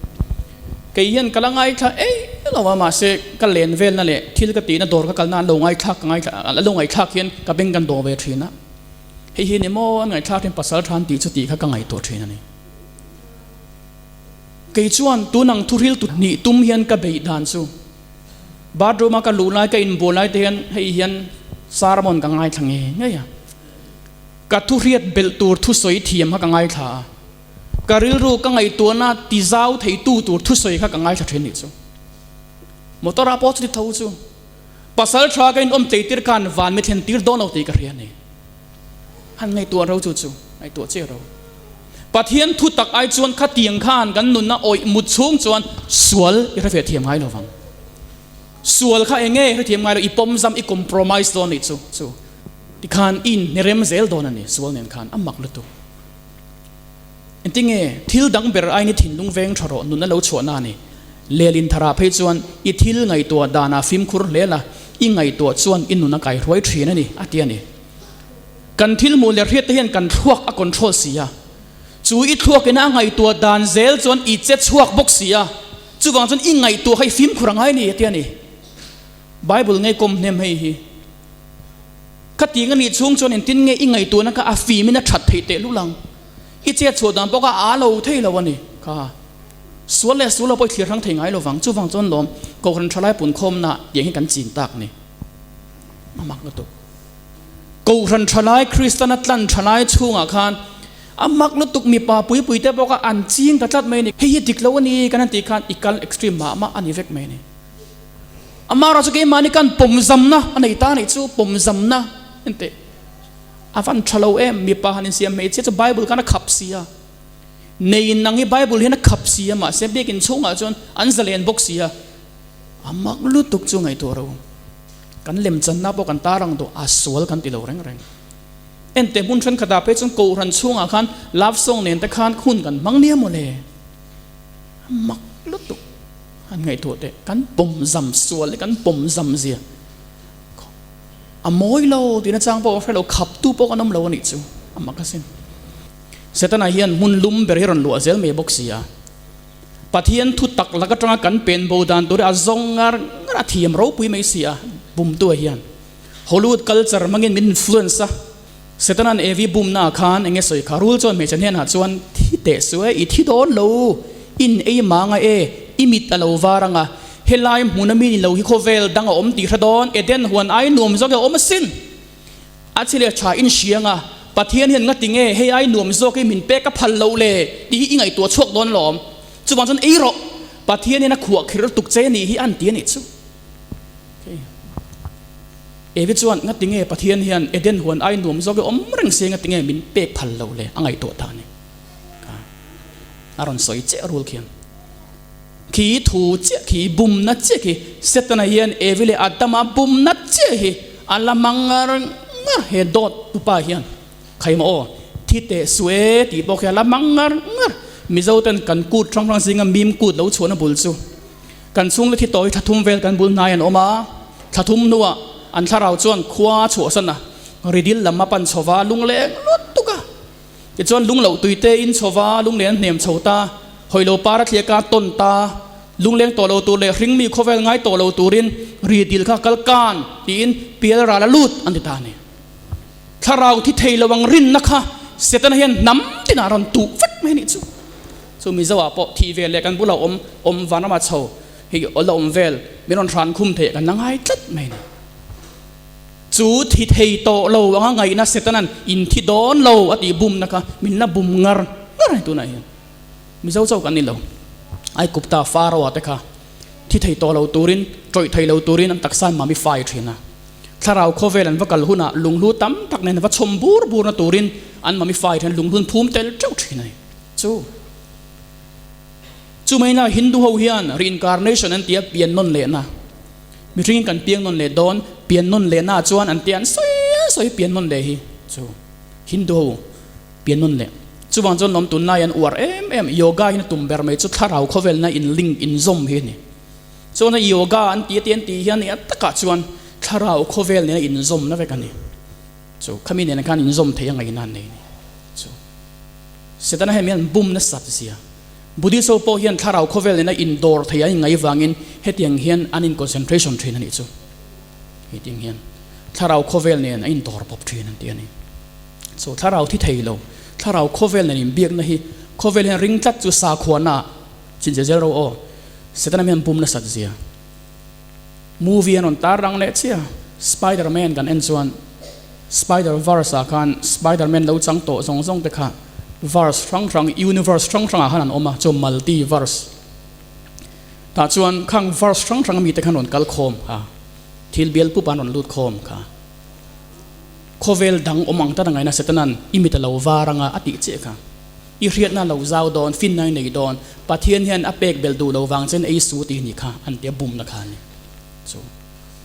Kei hian ka la ngaithla ei lo a, mahse ka len velna leh thil ka tihna dawr ka kalna an lo ngaithlak ka ngaithla an lo ngaihthlak hian ka beng kan dawh ve thin a. Hei hi ni maw an ngaihthlak thin pasal than tih chu tih kha ka ngaihtuah thin a ni. Kei chuan tun ang thu hril tu hnih tum hian ka beih dan chu bathroom a ka luh lai ka inbual lai te hian hei hian sermon ka ngaithla ngei ngei a. Ka thu hriat belh tur thusawi thiam kha ka ngaithla a. Ka rilru ka ngaihtuahna ti zau thei tu tur thusawi kha ka ngaithla thin nih chu. Motor ah pawh chuti tho chu. Pasal tha ka inawm tleitir khan van mi thlen tir dawn lo tih ka hria a ni. Han ngaihtuah ro chu chu, ngaihtuah chiah ro. Pathian thu tak ai chuan khatiang khan kan nunna awih mut chhung chuan sual i hre ve thiam ngai lo vang. Sual kha eng nge i hre thiam ngai lo, i pawm zam, i compromise dawn nih chu chu. Tikhan i inhnerem zel dawn a ni, sual nen khan a mak lutuk. Engtinge thil dang ber aiin i thinlung veng tha rawh nunna lo chhuahna a ni. Lelin tharah phei chuan i thil ngaihtuah danah fimkhur hle la, i ngaihtuah chuan i nun a kaihruai thin a ni, a ti a ni. Kan thil hmuh leh hriat te hian kan thluak a control si a, chu i thluakin a ngaihtuah dan zel chuan i che chhuak bawk si a, chuvang chuan i ngaihtuah kha i fimkhur a ngai a ni, a ti a ni. Bible ngei kawm hnem hei hi. Khatiang a nih chhung chuan engtin nge i ngaihtuahna kha a fimin a that theih teh lul ang? I chet chhuah dan pawh kha a lo thei lo a ni. Kha sual leh sual lo pawh i thlir hrang thei ngai lo vang. Chuvang chuan lawm Kohhran thalai punkhawmna tiang hi kan chin tak ni. A mak lutuk. Kohhran thalai Kristana tlan thalai chhungah khan a mak lutuk mipa pui pui te pawh kha an ching ta tlat mai a ni. Hei hi dik lo a ni kan han tih khan i kal extreme mah mah a ni vek mai a ni. Amah erawh chu keimahni khan pawmzamna a nei ta a nih chu, pawmzamna enteh a van tha lo em, mipa han insiam hmeichhia chu Bible khan a khap si a, nei in ang hi Bible hian a khap si a, mahse biakin chhungah chuan an zalen bawk si a, a mak lutuk chu ngaihtuah ro, kan lemchanna pawh kan tar ang duh a sual kan ti lo reng reng. Enteh hmun thenkhatah phei chuan Kohhran chhungah khan love song nen te khan hun kan hmang nia mawle, a mak lutuk. An ngaihtuah teh, kan pawm zam sual leh kan pawm zam zia a mawi lo tihna chang pawh ka hre lo, khaptu pawh kan awm lo a nih chu, a mak asin. Setana hian hmun lum ber hi rawn luah zel mai bawk si a, Pathian thu tak lak atanga kan pen bo dan tur hi a zawng ngar ngar a thiam ropui mai si a, bumtu hian Hollywood culture hmangin min influence a, Setana'n Evi bumnaah khan eng nge sawi kha? Rul chuan hmeichhe hnenah chuan, Thi teh suh e, i thi dawn lo, in ei mang a e, i mit a lo var ang a, helai hmuna mi ni lo hi khawvel dang a awm tih hre dawn, Eden huan ai nuam zawk e a awm asin. A chi leh tha in hria ang a, Pathian hian ngati nge hei ai nuam zawk hi min pek a phal loh le tih hi i ngaihtuah chhuak dawn alawm. Chuvang chuan ei rawh, Pathian hian a khuah kher tuk che nih hi a an ti a nih chu. Evi chuan, Ngati nge Pathian hian Eden huan ai nuam zawk i awm reng se ngati nge min pek phal lo le? A ngaihtuah ta a ni. Kha a rawn sawi chiah rul khian. Khi thu chiah khi, bumna chiah khi, Setana hian Evi leh Adama bumna chiah hi a la hmang ngar ngar he dawt tupa hian. Khaima aw, thi teh suh e tih pawh khi a la hmang ngar ngar. Mizo ten kan kut hrang hrang zinga mim kut lo chhuahna bul chu kan chhungle thi tawi thla thum vel kan bul hnai an awm a, thla thum hnuah an thlarau chuan khua a chhuahsan a, ridil lam a pan chho va, lungleng lut tuk a. Tichuan lungloh tui te in chho va, lungleng an hnem chho ta, hawilo par a thliak a, tawn ta, lungleng tawh lo tur leh hringmi khawvel ngai tawh lo turin ridil kha kal kan tiin pial ral a lut an ti ta a ni. Thlarau thi thei lo ang rinna kha Setana hian hnam tinah a rawn tuh vek mai a nih chu. Chu Mizo ah pawh thih vel leh kan bula awm awm vanrama chho hi la awm vel min rawn hran khum theih kan la ngai tlat mai a ni. Chu thi thei tawh lo anga ngaihna Setana'n in thi dawn lo a tih bumna kha min la bum ngar ngar a ni tunah hian. Mizo chauh kan ni lo. Aikupta Pharaoh-a te kha thi thei tawh lo turin, tawih thei lo turin an taksa an mamify thin a. Thlarau khawvel an va kal hunah lunghlu tam tak nen va chhawm bur burna turin an mummify hian lunghlun phum tel teuh thin a ni. Chu chu mai na Hindu ho hian reincarnation an tia pian nawn lehna mihringin kan piang nawn leh dawn pian nawn lehna ah chuan an tia an sawi an sawi pian nawn leh hi chu Hindu ho pian nawn leh chuvang chuan lawm tunlai an uar em em yoga hian a tum ber mai chu thlarau khawvelna in link inzawm hi a ni. Chuan a yoga an ti a ti an tih hian eng takah chuan thlarau khawvel nena inzawmna vek a ni. Chu khami nena khan inzawm theih a ngaihna an nei a ni. Chu Setana hian min bum nasat zia. Buddhist ho pawh hian thlarau khawvel nena indawr theih an inngaih vangin hetiang hian an in concentration thin a nih chu. Hetiang hian thlarau khawvel nen a indawr pawp thin an ti a ni. Chu thlarau thi thei lo, thlarau khawvel nen inbiakna hi khawvel hian ring tlat chu sakhuana Chinche zel ro aw. Setana hian bum nasat zia. Movie an rawn tar rang leh chiah. Spider Man kan en chuan Spider Verse ah khan Spider Man lo chang tawh zawng zawng te kha verse hrang hrang universe hrang hrang ah khan an awm a chu multi verse. Tah chuan khang verse hrang hrang ami te khan rawn kal khawm kha thil bial pup ah an rawn lut khawm kha. Khawvel dang awm ang tat a ngaihna Setana'n i mit a lo var anga a tih chiah kha. I hriatna lo zau dawn, finna i nei dawn, Pathian hian a pek belh duh lo vang chen ei su tih ni kha an tia bumna kha a ni. Chu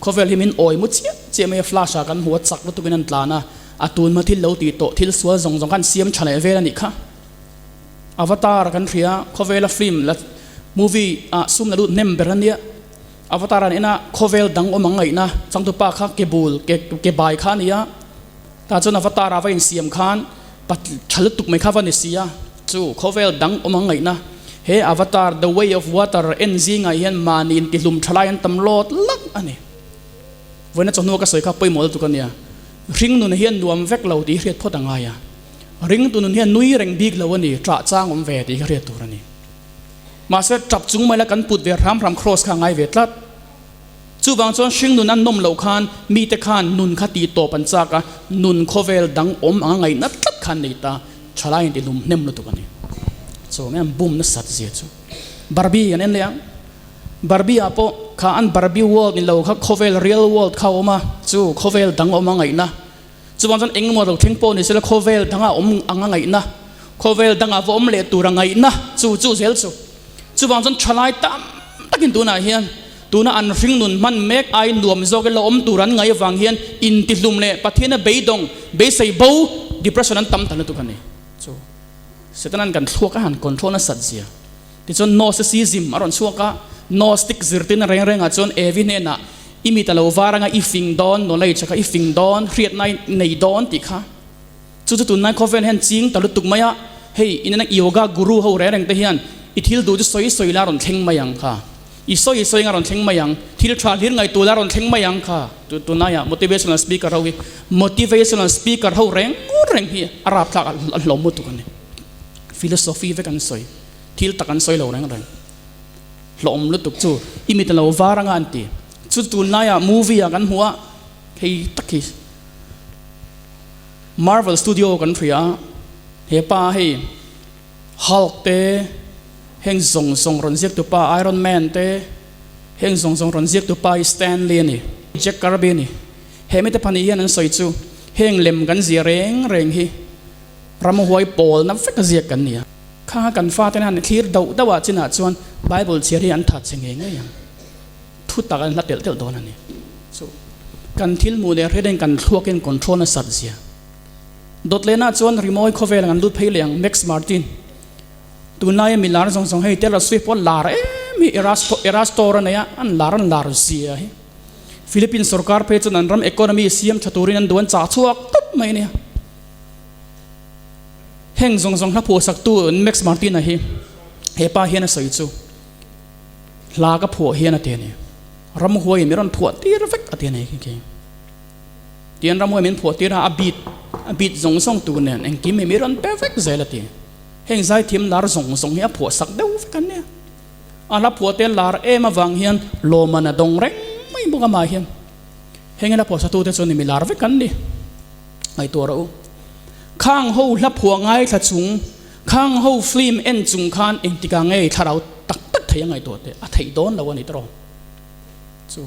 khawvel hi min awi mu chiah chiah mai a, flash ah kan hmu a, chak lutukin an tlan a, a tun hma thil lo tih tawh thil sual zawng zawng kha an siam tha leh vel a nih kha. Avatar kan hria, khawvela film la movie ah sum la lut hnem ber a nia. Avatar an en a, khawvel dang awm ang ngaihna changtupa kha ke bul ke ke bai kha a ni a, tah chuan Avatar ah va insiam khan Pat tha lutuk mai kha va ni si a, chu khawvel dang awm ang ngaihna. He Avatar, The Way of Water en zingah hian mahni intihlum tha lai an tam lawt lak a ni. Vawiina chawhnu a ka sawi kha pawimawh lutuk a nia. Hring nun hian nuam vek lo tih hi hriat phawt a ngai a. Ringtu nun hian nui reng bik lo a ni, ṭah chang awm ve tih hi hriat tur a ni. Mahse ṭap chung mai la kan put ve hram hram cross kha a ngai ve tlat. Chuvang chuan hringnun an nawm loh khan mite khan nun kha tih tawp an chak a, nun khawvel dang awm anga ngaihna tlat khan nei ta, thalai in ti lum hnem lutuk a ni. Chaw mai an bum nasat zia chu. Barbie an en leh ang. Barbie ah pawh kha an Barbie world ni lo kha khawvel real world kha a awm a, chu khawvel dang awm anga ngaihna. Chuvang chuan engemaw lo thleng pawh ni sela khawvel danga awm anga ngaihna, khawvel dangah va awm leh tura ngaihna chu chu zel chu. Chuvang chuan thalai tam takin tunah hian tuna an hringnun hman mek ai nuam zawk ila awm tur an ngaih avang hian intihlum leh Pathiana beidawng, beisei bo, depression an tam ta lutuk a ni. Chu Setana'n kan thluak a han control nasat zia. Tichuan Gnosticism a rawn chhuak a, Gnostic zirtirna reng rengah chuan Evi hnenah i mit a lo var anga i fing dawn, knowledge kha i fing dawn, hriatna i nei dawn tih kha. Chu chu tunlai khawvel hian ching ta lutuk mai a, hei inena yoga guru ho reng reng te hian i thil duh chu sawi sawi la rawn thleng mai ang kha, i sawi sawi anga rawn thleng mai ang, thil tha hlir ngaihtuah la rawn thleng mai ang kha. Tunlaiah motivational speaker ho hi motivational speaker ho reng reng hi a rapthlak a hlawm lutuk a ni. Philosophy vek an sawi, thil tak an sawi lo reng reng. Hlawm lutuk chu i mit a lo var anga an ti. Chu tunlaiah movie ah kan hmuh a, hei tak hi. Marvel Studio kan hria a, he pa hei Hulk te, heng zawng zawng rawn ziak tu pa Iron Man te, heng zawng zawng rawn ziak tu pa hi Stan Lee a ni, Jack Kirby a ni. He mite pahnih hian an sawi chu heng lem kan zia reng reng hi ramhuai pawlna vek a ziak kan ni a. Kha kan faten han thlir dauh dauh ah chinah chuan Bible chhiar hi an that che ngei ngei ang. Thu tak an hla telh telh dawn a ni. Chu. Kan thil hmuh leh hriat in kan thluak in control nasat zia. Dawt lehna chuan rimawi khawvel ang an lut phei leh ang Max Martin. Tunlaia mi lar zawng zawng hei Taylor Swift pawh lar em hi Eras Tour a nei a, an lar an lar zia hi. Philippines sorkar phei chuan an ram economy siam tha turin an duh an chah chhuak tawp mai ania. Heng zawng zawng hla phuahsaktu Max Martin-a hi he pa hian a sawi chu hla ka phuah hian a ti a ni. Ramhuaiin min rawn phuah tir vek a ti a ni khi khi. Tian ramhuai min phuah tir a, a beat a beat zawng zawng tur nen engkim hi min rawn pe vek zel a ti. Heng zaithiam lar zawng zawng hi a phuah sak deuh vek an nia. A hla phuah te lar em avang hian lawmman a dawng reng mai bawk amah hian. Heng hla phuah satute chuan mi lar vek an ni. Ngaihtuah rawh u. Khang ho hla phuah ngaithla chung, khang ho film en chung khan engtikah nge thlarau tak tak thei a ngaihtuah teh a theih dawn lo a ni tawh. Chu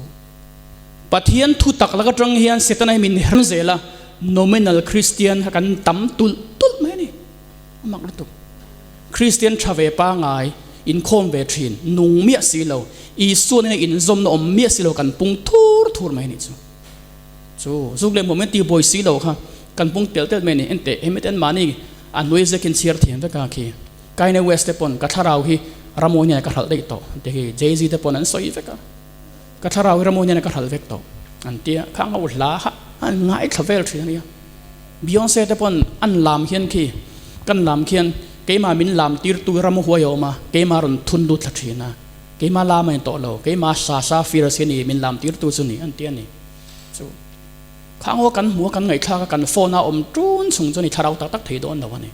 Pathian thu tak lak atang hian Setana hi min herm zel a, nominal Christian kha kan tam tulh tulh mai a ni. A mak lutuk. Kristian tha ve pangai, inkhawm ve thin, nung miah si lo, Isua nena inzawmna awm miah si lo kan pung thur thur mai a nih chu. Chu zuk leh hmuam in ti buai si lo kha kan pung tel tel mai a ni. Enteh, hemi te an mahni a hnuai zekin chhiar thiam vek a khi. Kanye West te pawn ka thlarau hi Ramawii nen ka hralh daih tawh an ti khi. Jay-Z te pawn an sawi vek a, ka thlarau hi Ramawii nen ka hralh vek tawh an ti a, khang ho hla kha an ngaithla vel thin a nia. Beyonce te pawn an lam hian khi kan lam khian keimah min lam tirtu hi Ramhuai a awm a, keimah rawn thun lut thla thin a, keimah lam a ni tawh lo, keimah Sasha Fierce hi a ni min lam tirtu chu ni an ti a ni. Chu khang ho kan hmu a kan ngaihthlak a kan phone a awm tun chung chu ni thlarau tak tak thei dawn lo a ni.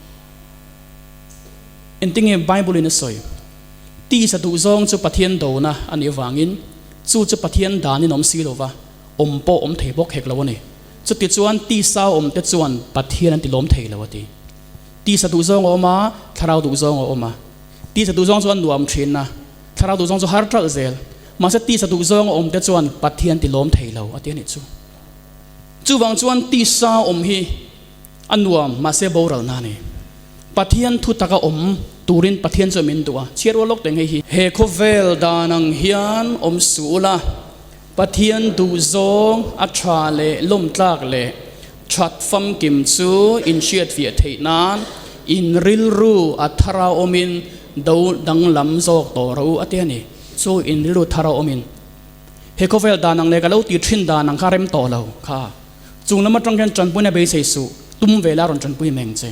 Engtinge Bible in a sawi? Tisa duhzawng chu Pathian dona a nih avangin chu chu Pathian danin awm si lova awm pawh awm thei bawk hek lo a ni. Chutichuan tisa awmte chuan Pathian an ti lawm thei lo a ti. Tisa duhzawng a awm a, thlarau duhzawng a awm a. Tisa duhzawng chu a nuam thin a, thlarau duhzawng chu har ṭalh zel. Mahse tisa duhzawng a awmte chuan Pathian ti lawm thei lo a ti a nih chu. Chuvang chuan tisa awm hi a nuam mahse boral na a ni. Pathian thu taka awm turin Pathian chuan min duh a, chhiar rual lawk teng hei hi. He khawvel dan ang hian awm suh ula, Pathian duhzawng a tha leh lawmtlak leh that famkim chu inhriatfiah theih nan in rilru a thara awmin do danglam zawk tawh rawh u a ti a ni. Chu in rilru thara awmin he khawvel dan ang leh ka lo ti thin dan ang kha rem tawh lo kha. Chung lam atang hian tanpuina beisei suh, tum ve la rawn tanpui meng che.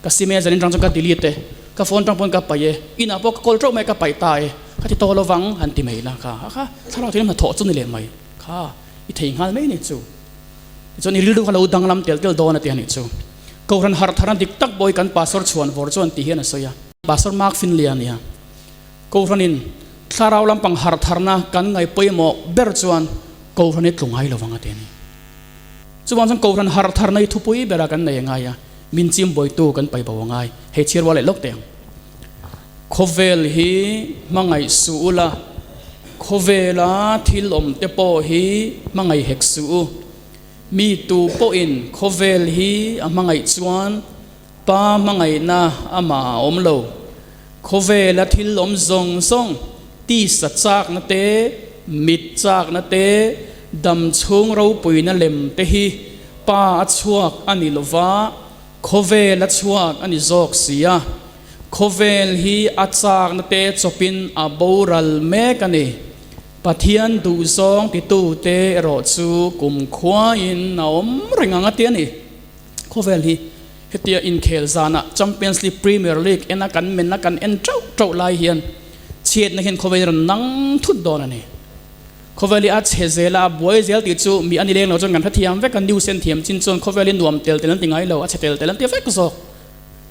Ka sim e, zanin tang chuan ka delete e, ka phone tang pawn ka paih e, inah pawh ka call teuh mai ka paih ta e, ka ti tawh lovang han ti mai la kha kha thlarau thil hnathawh chu ni leh mai kha i thei nghal mai ni chu. Tichuan i rilru kha lo danglam tel tel dawn a ti a nih chu. Kohhran harh tharna dik tak bawi kan Pastor chhuan vawr chuan ti hian a sawi a. Pastor Mark Finley a nia. Kohhranin thlarau lampang harh tharna kan ngaih pawimawh ber chuan Kohhran hi tlu ngai lovang a ti a ni. Chuvang chuan Kohhran harh tharna hi thupui bera kan nei a ngai a, min chim bawitu kan pai bo a ngai. Hei chhiar rual leh lawk teh ang. Khawvel hi hmangaih suh u la, khawvela thil awm te pawh hi hmangaih hek suh u. Mi tu pawhin khawvel hi a hmangaih chuan Pa hmangaihna amah a awm lo. Khawvela thil awm zawng zawng, tisa chakna te, mit chakna te, dam chhung ropuina lem te hi Pa a chhuak a ni lo va, khawvel a chhuak a ni zawk si a. Khawvel hi a chakna te chawpin a boral mek a ni. Pathian duhzawng titute erawh chu kumkhuain a awm reng ang a ti a ni. Khawvel hi hetia inkhel zanah Champions League, Premier League ena kan men a kan en teuh teuh lai hian chhiatna hian khawvel hi rawn nang thut dawn a ni. Khawvel hi a chhe zel a, a buai zel tih chu mi a ni leng lo chuan kan hrethiam vek a, news en thiam chin chuan khawvel hi nuam tel tel an ti ngai lo, a chhe tel tel an ti vek zawk.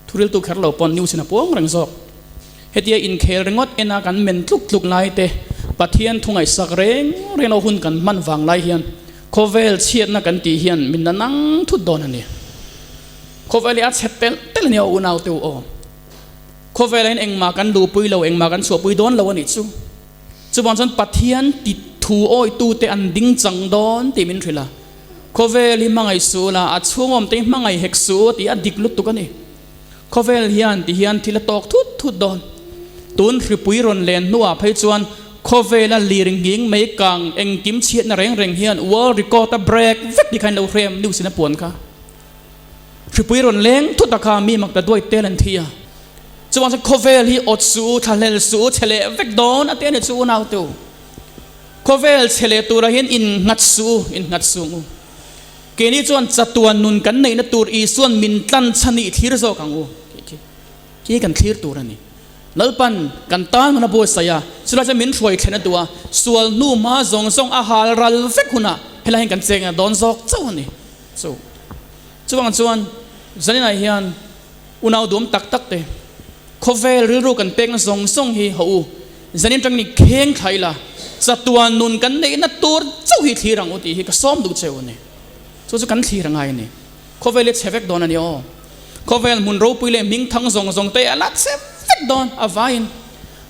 Thuriltu kher lo pawn news in a puang reng zawk. Hetia inkhel ringawt ena kan men tluk tluk lai te, Pathian thu ngaihsak reng reng lo hun kan hman vang lai hian khawvel chhiatna kan tih hian min la nang thut dawn a ni. Khawvel hi a chhe telh telh a nia aw unau te u aw. Khawvelah hian engmah kan luhpui lo, engmah kan chhuahpui dawn lo a nih chu. Chuvang chuan Pathian ti thu awitute an ding chang dawn tih min hrilh a. Khawvel hi hmangaih suh la, a chhungawm te hi hmangaih hek suh u tih a dik lutuk a ni. Khawvel hian ti hian thil a tawk thut thut dawn. Tun hripui rawn len hnuah phei chuan Khawvela lir nghing mai kang engkim chhiatna reng reng hian world record a break vek ti kha in lo hrem news in a puan kha. Hripui rawn leng thut a kha mi mak ta duai tel an thi a. Chuvang chuan khawvel hi awt suh u, thlahlel suh u, chhe leh vek dawn a ti a ni chu unau te u. Khawvel chhe leh turah hian innghat suh u, innghat suh ang u. Keini chuan chatuan nun kan neihna tur Isua'n min tlan chhan i thlir zawk ang u tih khi khi kan thlir tur a ni. Lalpan kan tan hmun a buatsaih a, chulai chuan min hruai thlen a duh a, sual hnu hma zawng zawng a hal ral vek hunah helai hian kan cheng a dawn zawk chauh a ni. Chu chuvang chuan zaninah hian unau duam tak tak te khawvel rilru kan pekna zawng zawng hi haw u, zanin atangin i kheng thla ila, chatuan nun kan neihna tur chauh hi thlir ang u tih hi ka sawm duh cheu a ni. Chu chu kan thlir a ngai a ni. Khawvel hi a chhe vek dawn a ni aw. Khawvel hmun ropui leh hming thang zawng zawng te a la chhe vek dawn a vaiin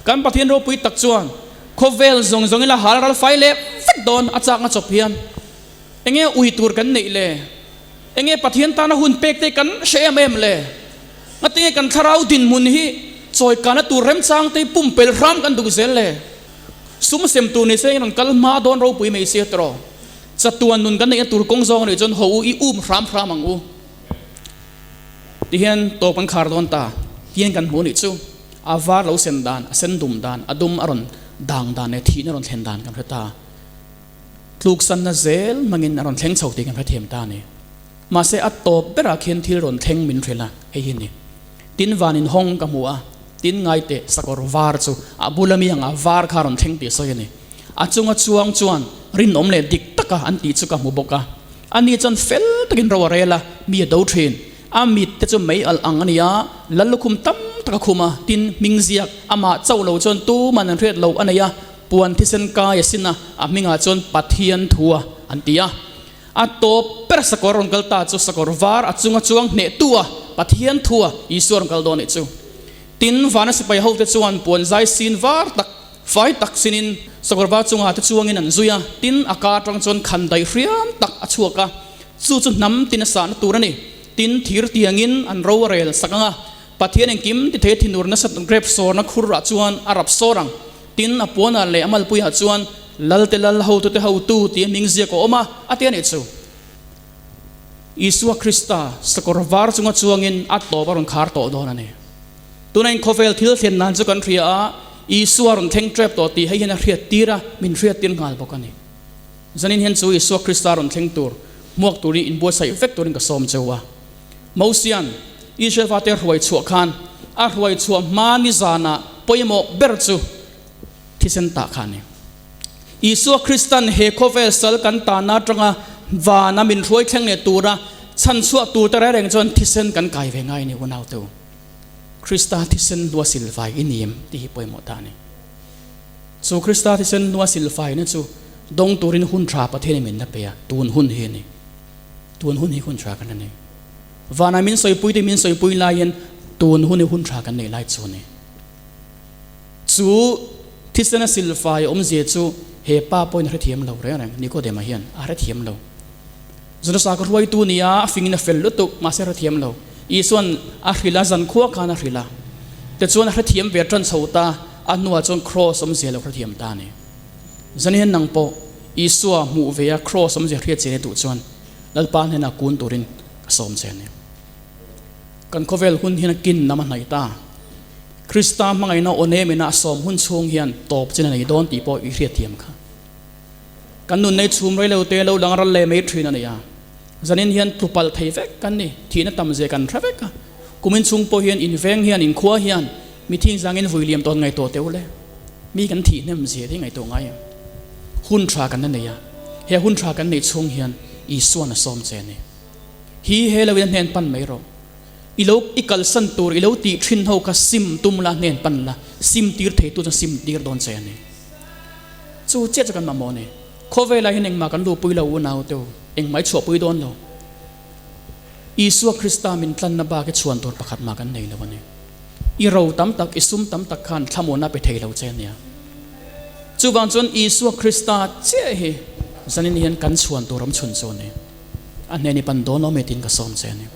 kan Pathian ropui tak chuan khawvel zawng zawng ila hal ral fai leh vek dawn a chak a chawp hian enge ui tur kan neih le? Enge Pathian tana hun pek te kan hre em em le? Ngatinge kan thlarau dinhmun hi chawikana tur remchang te pumpelh hram kan duh zel le? Sum sem tur ni se rawn kal hma dawn ropui mai sia tawh. Chatuan nun kan neihna tur kawng zawng a nih chuan haw u i um hram hram ang u. Tihian tawp kan khar dawn ta. Tihian kan hmu a nih chu. A var lo sen dan, a sen dum dan, a dum a rawn dang dan leh thihna rawn thlen dan kan hre ta. Tluksanna zel hmangin a rawn thleng chho tih kan hrethiam ta a ni. Mahse a tawp berah khian thil rawn thleng min hrilh a, hei hi a ni. Tin van inhawng ka hmu a, tin ngaiteh sakawr var chu a bula mi anga var kha a rawn thleng tih a sawi a ni. A chunga chuang chuan rinawm leh dik taka an tih chu ka hmu bawk a. Ani chuan fel takin ro a rel a, mi a do thin. A mit te chu mei alh ang a ni a, lal lukhum tam tak a khum a, tin hming ziak amah chauh lo chuan tuman an hriat loh a nei a, puan thisen kai a sin a, a hmingah chuan Pathian thu a an ti a. A tawp ber sakawr rawn kal ta chu sakawr var a chunga chuang hnehtu a, Pathian thu a Isua rawn kal dawn nih chu. Tin, vana sipai hote chuan puan zai sin var tak, Fai tak sinin sakawr var chungah te chuangin an zui a, tin a ka atang chuan khan daih hriam tak a chhuak a, chu chu hnam tin a sahna tur a ni. Tin thir tiangin an ro a rel sak ang a, Pathian engkim ti thei a thinur nasa grep sawrna khurah chuan a rap sawr ang. Tin a puanah leh a malpuiah chuan Lalte Lal hotute hotu tih a hming ziak a awm a, a ti a nih chu. Isua Krista sakawr var chunga chuangin a tawp a rawn khar tawh dawn a ni. Tuna in khawvel thil thlen nan chu kan hria a, Isua rawn thleng tep tawh tih hei hian a hriat tir a, min hriat tir nghal bawk a ni. Zanin hian chu Isua Krista rawn thleng tur, hmuak turin inbuatsaih vek turin ka sawm cheu a. Mosian Israel fate a hruai chhuah khan a hruai chhuah hma ni zanah pawimawh ber chu thisen tah kha a ni. Isua Kristan he khawvel sal kan tahna atanga vana min hruai thleng leh tura chhan chhuah tur te reng reng chuan thisen kan kai ve ngai a ni unaute u. Krista thisen hlua silfai i ni em tih hi pawimawh ta a ni. Chu Krista thisen hlua silfaina chu dawng turin hun tha Pathianin min la pe a, tun hun hi a ni. Tun hun hi hun tha kan la nei. Vanah min sawipui te min sawipui laiin tun hun hi hun tha kan nei lai chu a ni. Chu thisena silfai awmzia chu he pa pawhin a hrethiam lo reng reng, Nikodema hian a hrethiam lo. Zunasa ka hruaitu nia a fingin a fel lutuk, mahse a hrethiam lo. Isua'n a hrilh a, zankhua khan a hrilh a. Tichuan a hrethiam ve tan chho ta, a hnuah chuan kraws awmzia lo hrethiam ta a ni. Zan hian nang pawh Isua hmuh ve a kraws awmzia hriat che duh chuan Lalpa hnenah kun turin ka sawm che a ni. Kan khawvel hun hian a kin nam a hnaih ta. Krista hmangaihna aw nemina a sawm hun chhung hian tawp chin a nei dawn tih pawh i hriatthiam kha. Kan nun nei chhum rei lo te lo lang ral leh mai thin a ni a. Zanin hian tlu palh thei vek kan ni, thihna tam zia kan hre vek a. Kumin chhung pawh hian inveng hian inkhua hian mi thing zangin vui liam tawn ngaihtuah teh u le. Mi kan thih hnem zia hi ngaihtuah ngai em? Hun tha kan la nei a, he hun tha kan neih chhung hian Isua'n a sawm che a ni. Hi he lo in a hnen pan mai rawh. I lo i kalsan tur i lo tih thin ho kha sim tum la hnen pan la, sim tir thei tu chuan sim tir dawn che a ni. Chu chiah chu kan mamawh a ni. Khawvelah hian engmah kan luhpui lo unau te u, engmah i chhuahpui dawn lo. Isua Krista min tlanna bak i chhuan tur pakhat mah kan nei lo a ni. I ro tam tak, i sum tam tak khan thlamuanna pe thei lo che a nia. Chuvang chuan Isua Krista chiah hi zanin hian kan chhuan tur awm chhun chu a ni. A hnen i pan dawn lo mai tiin ka sawm che a ni.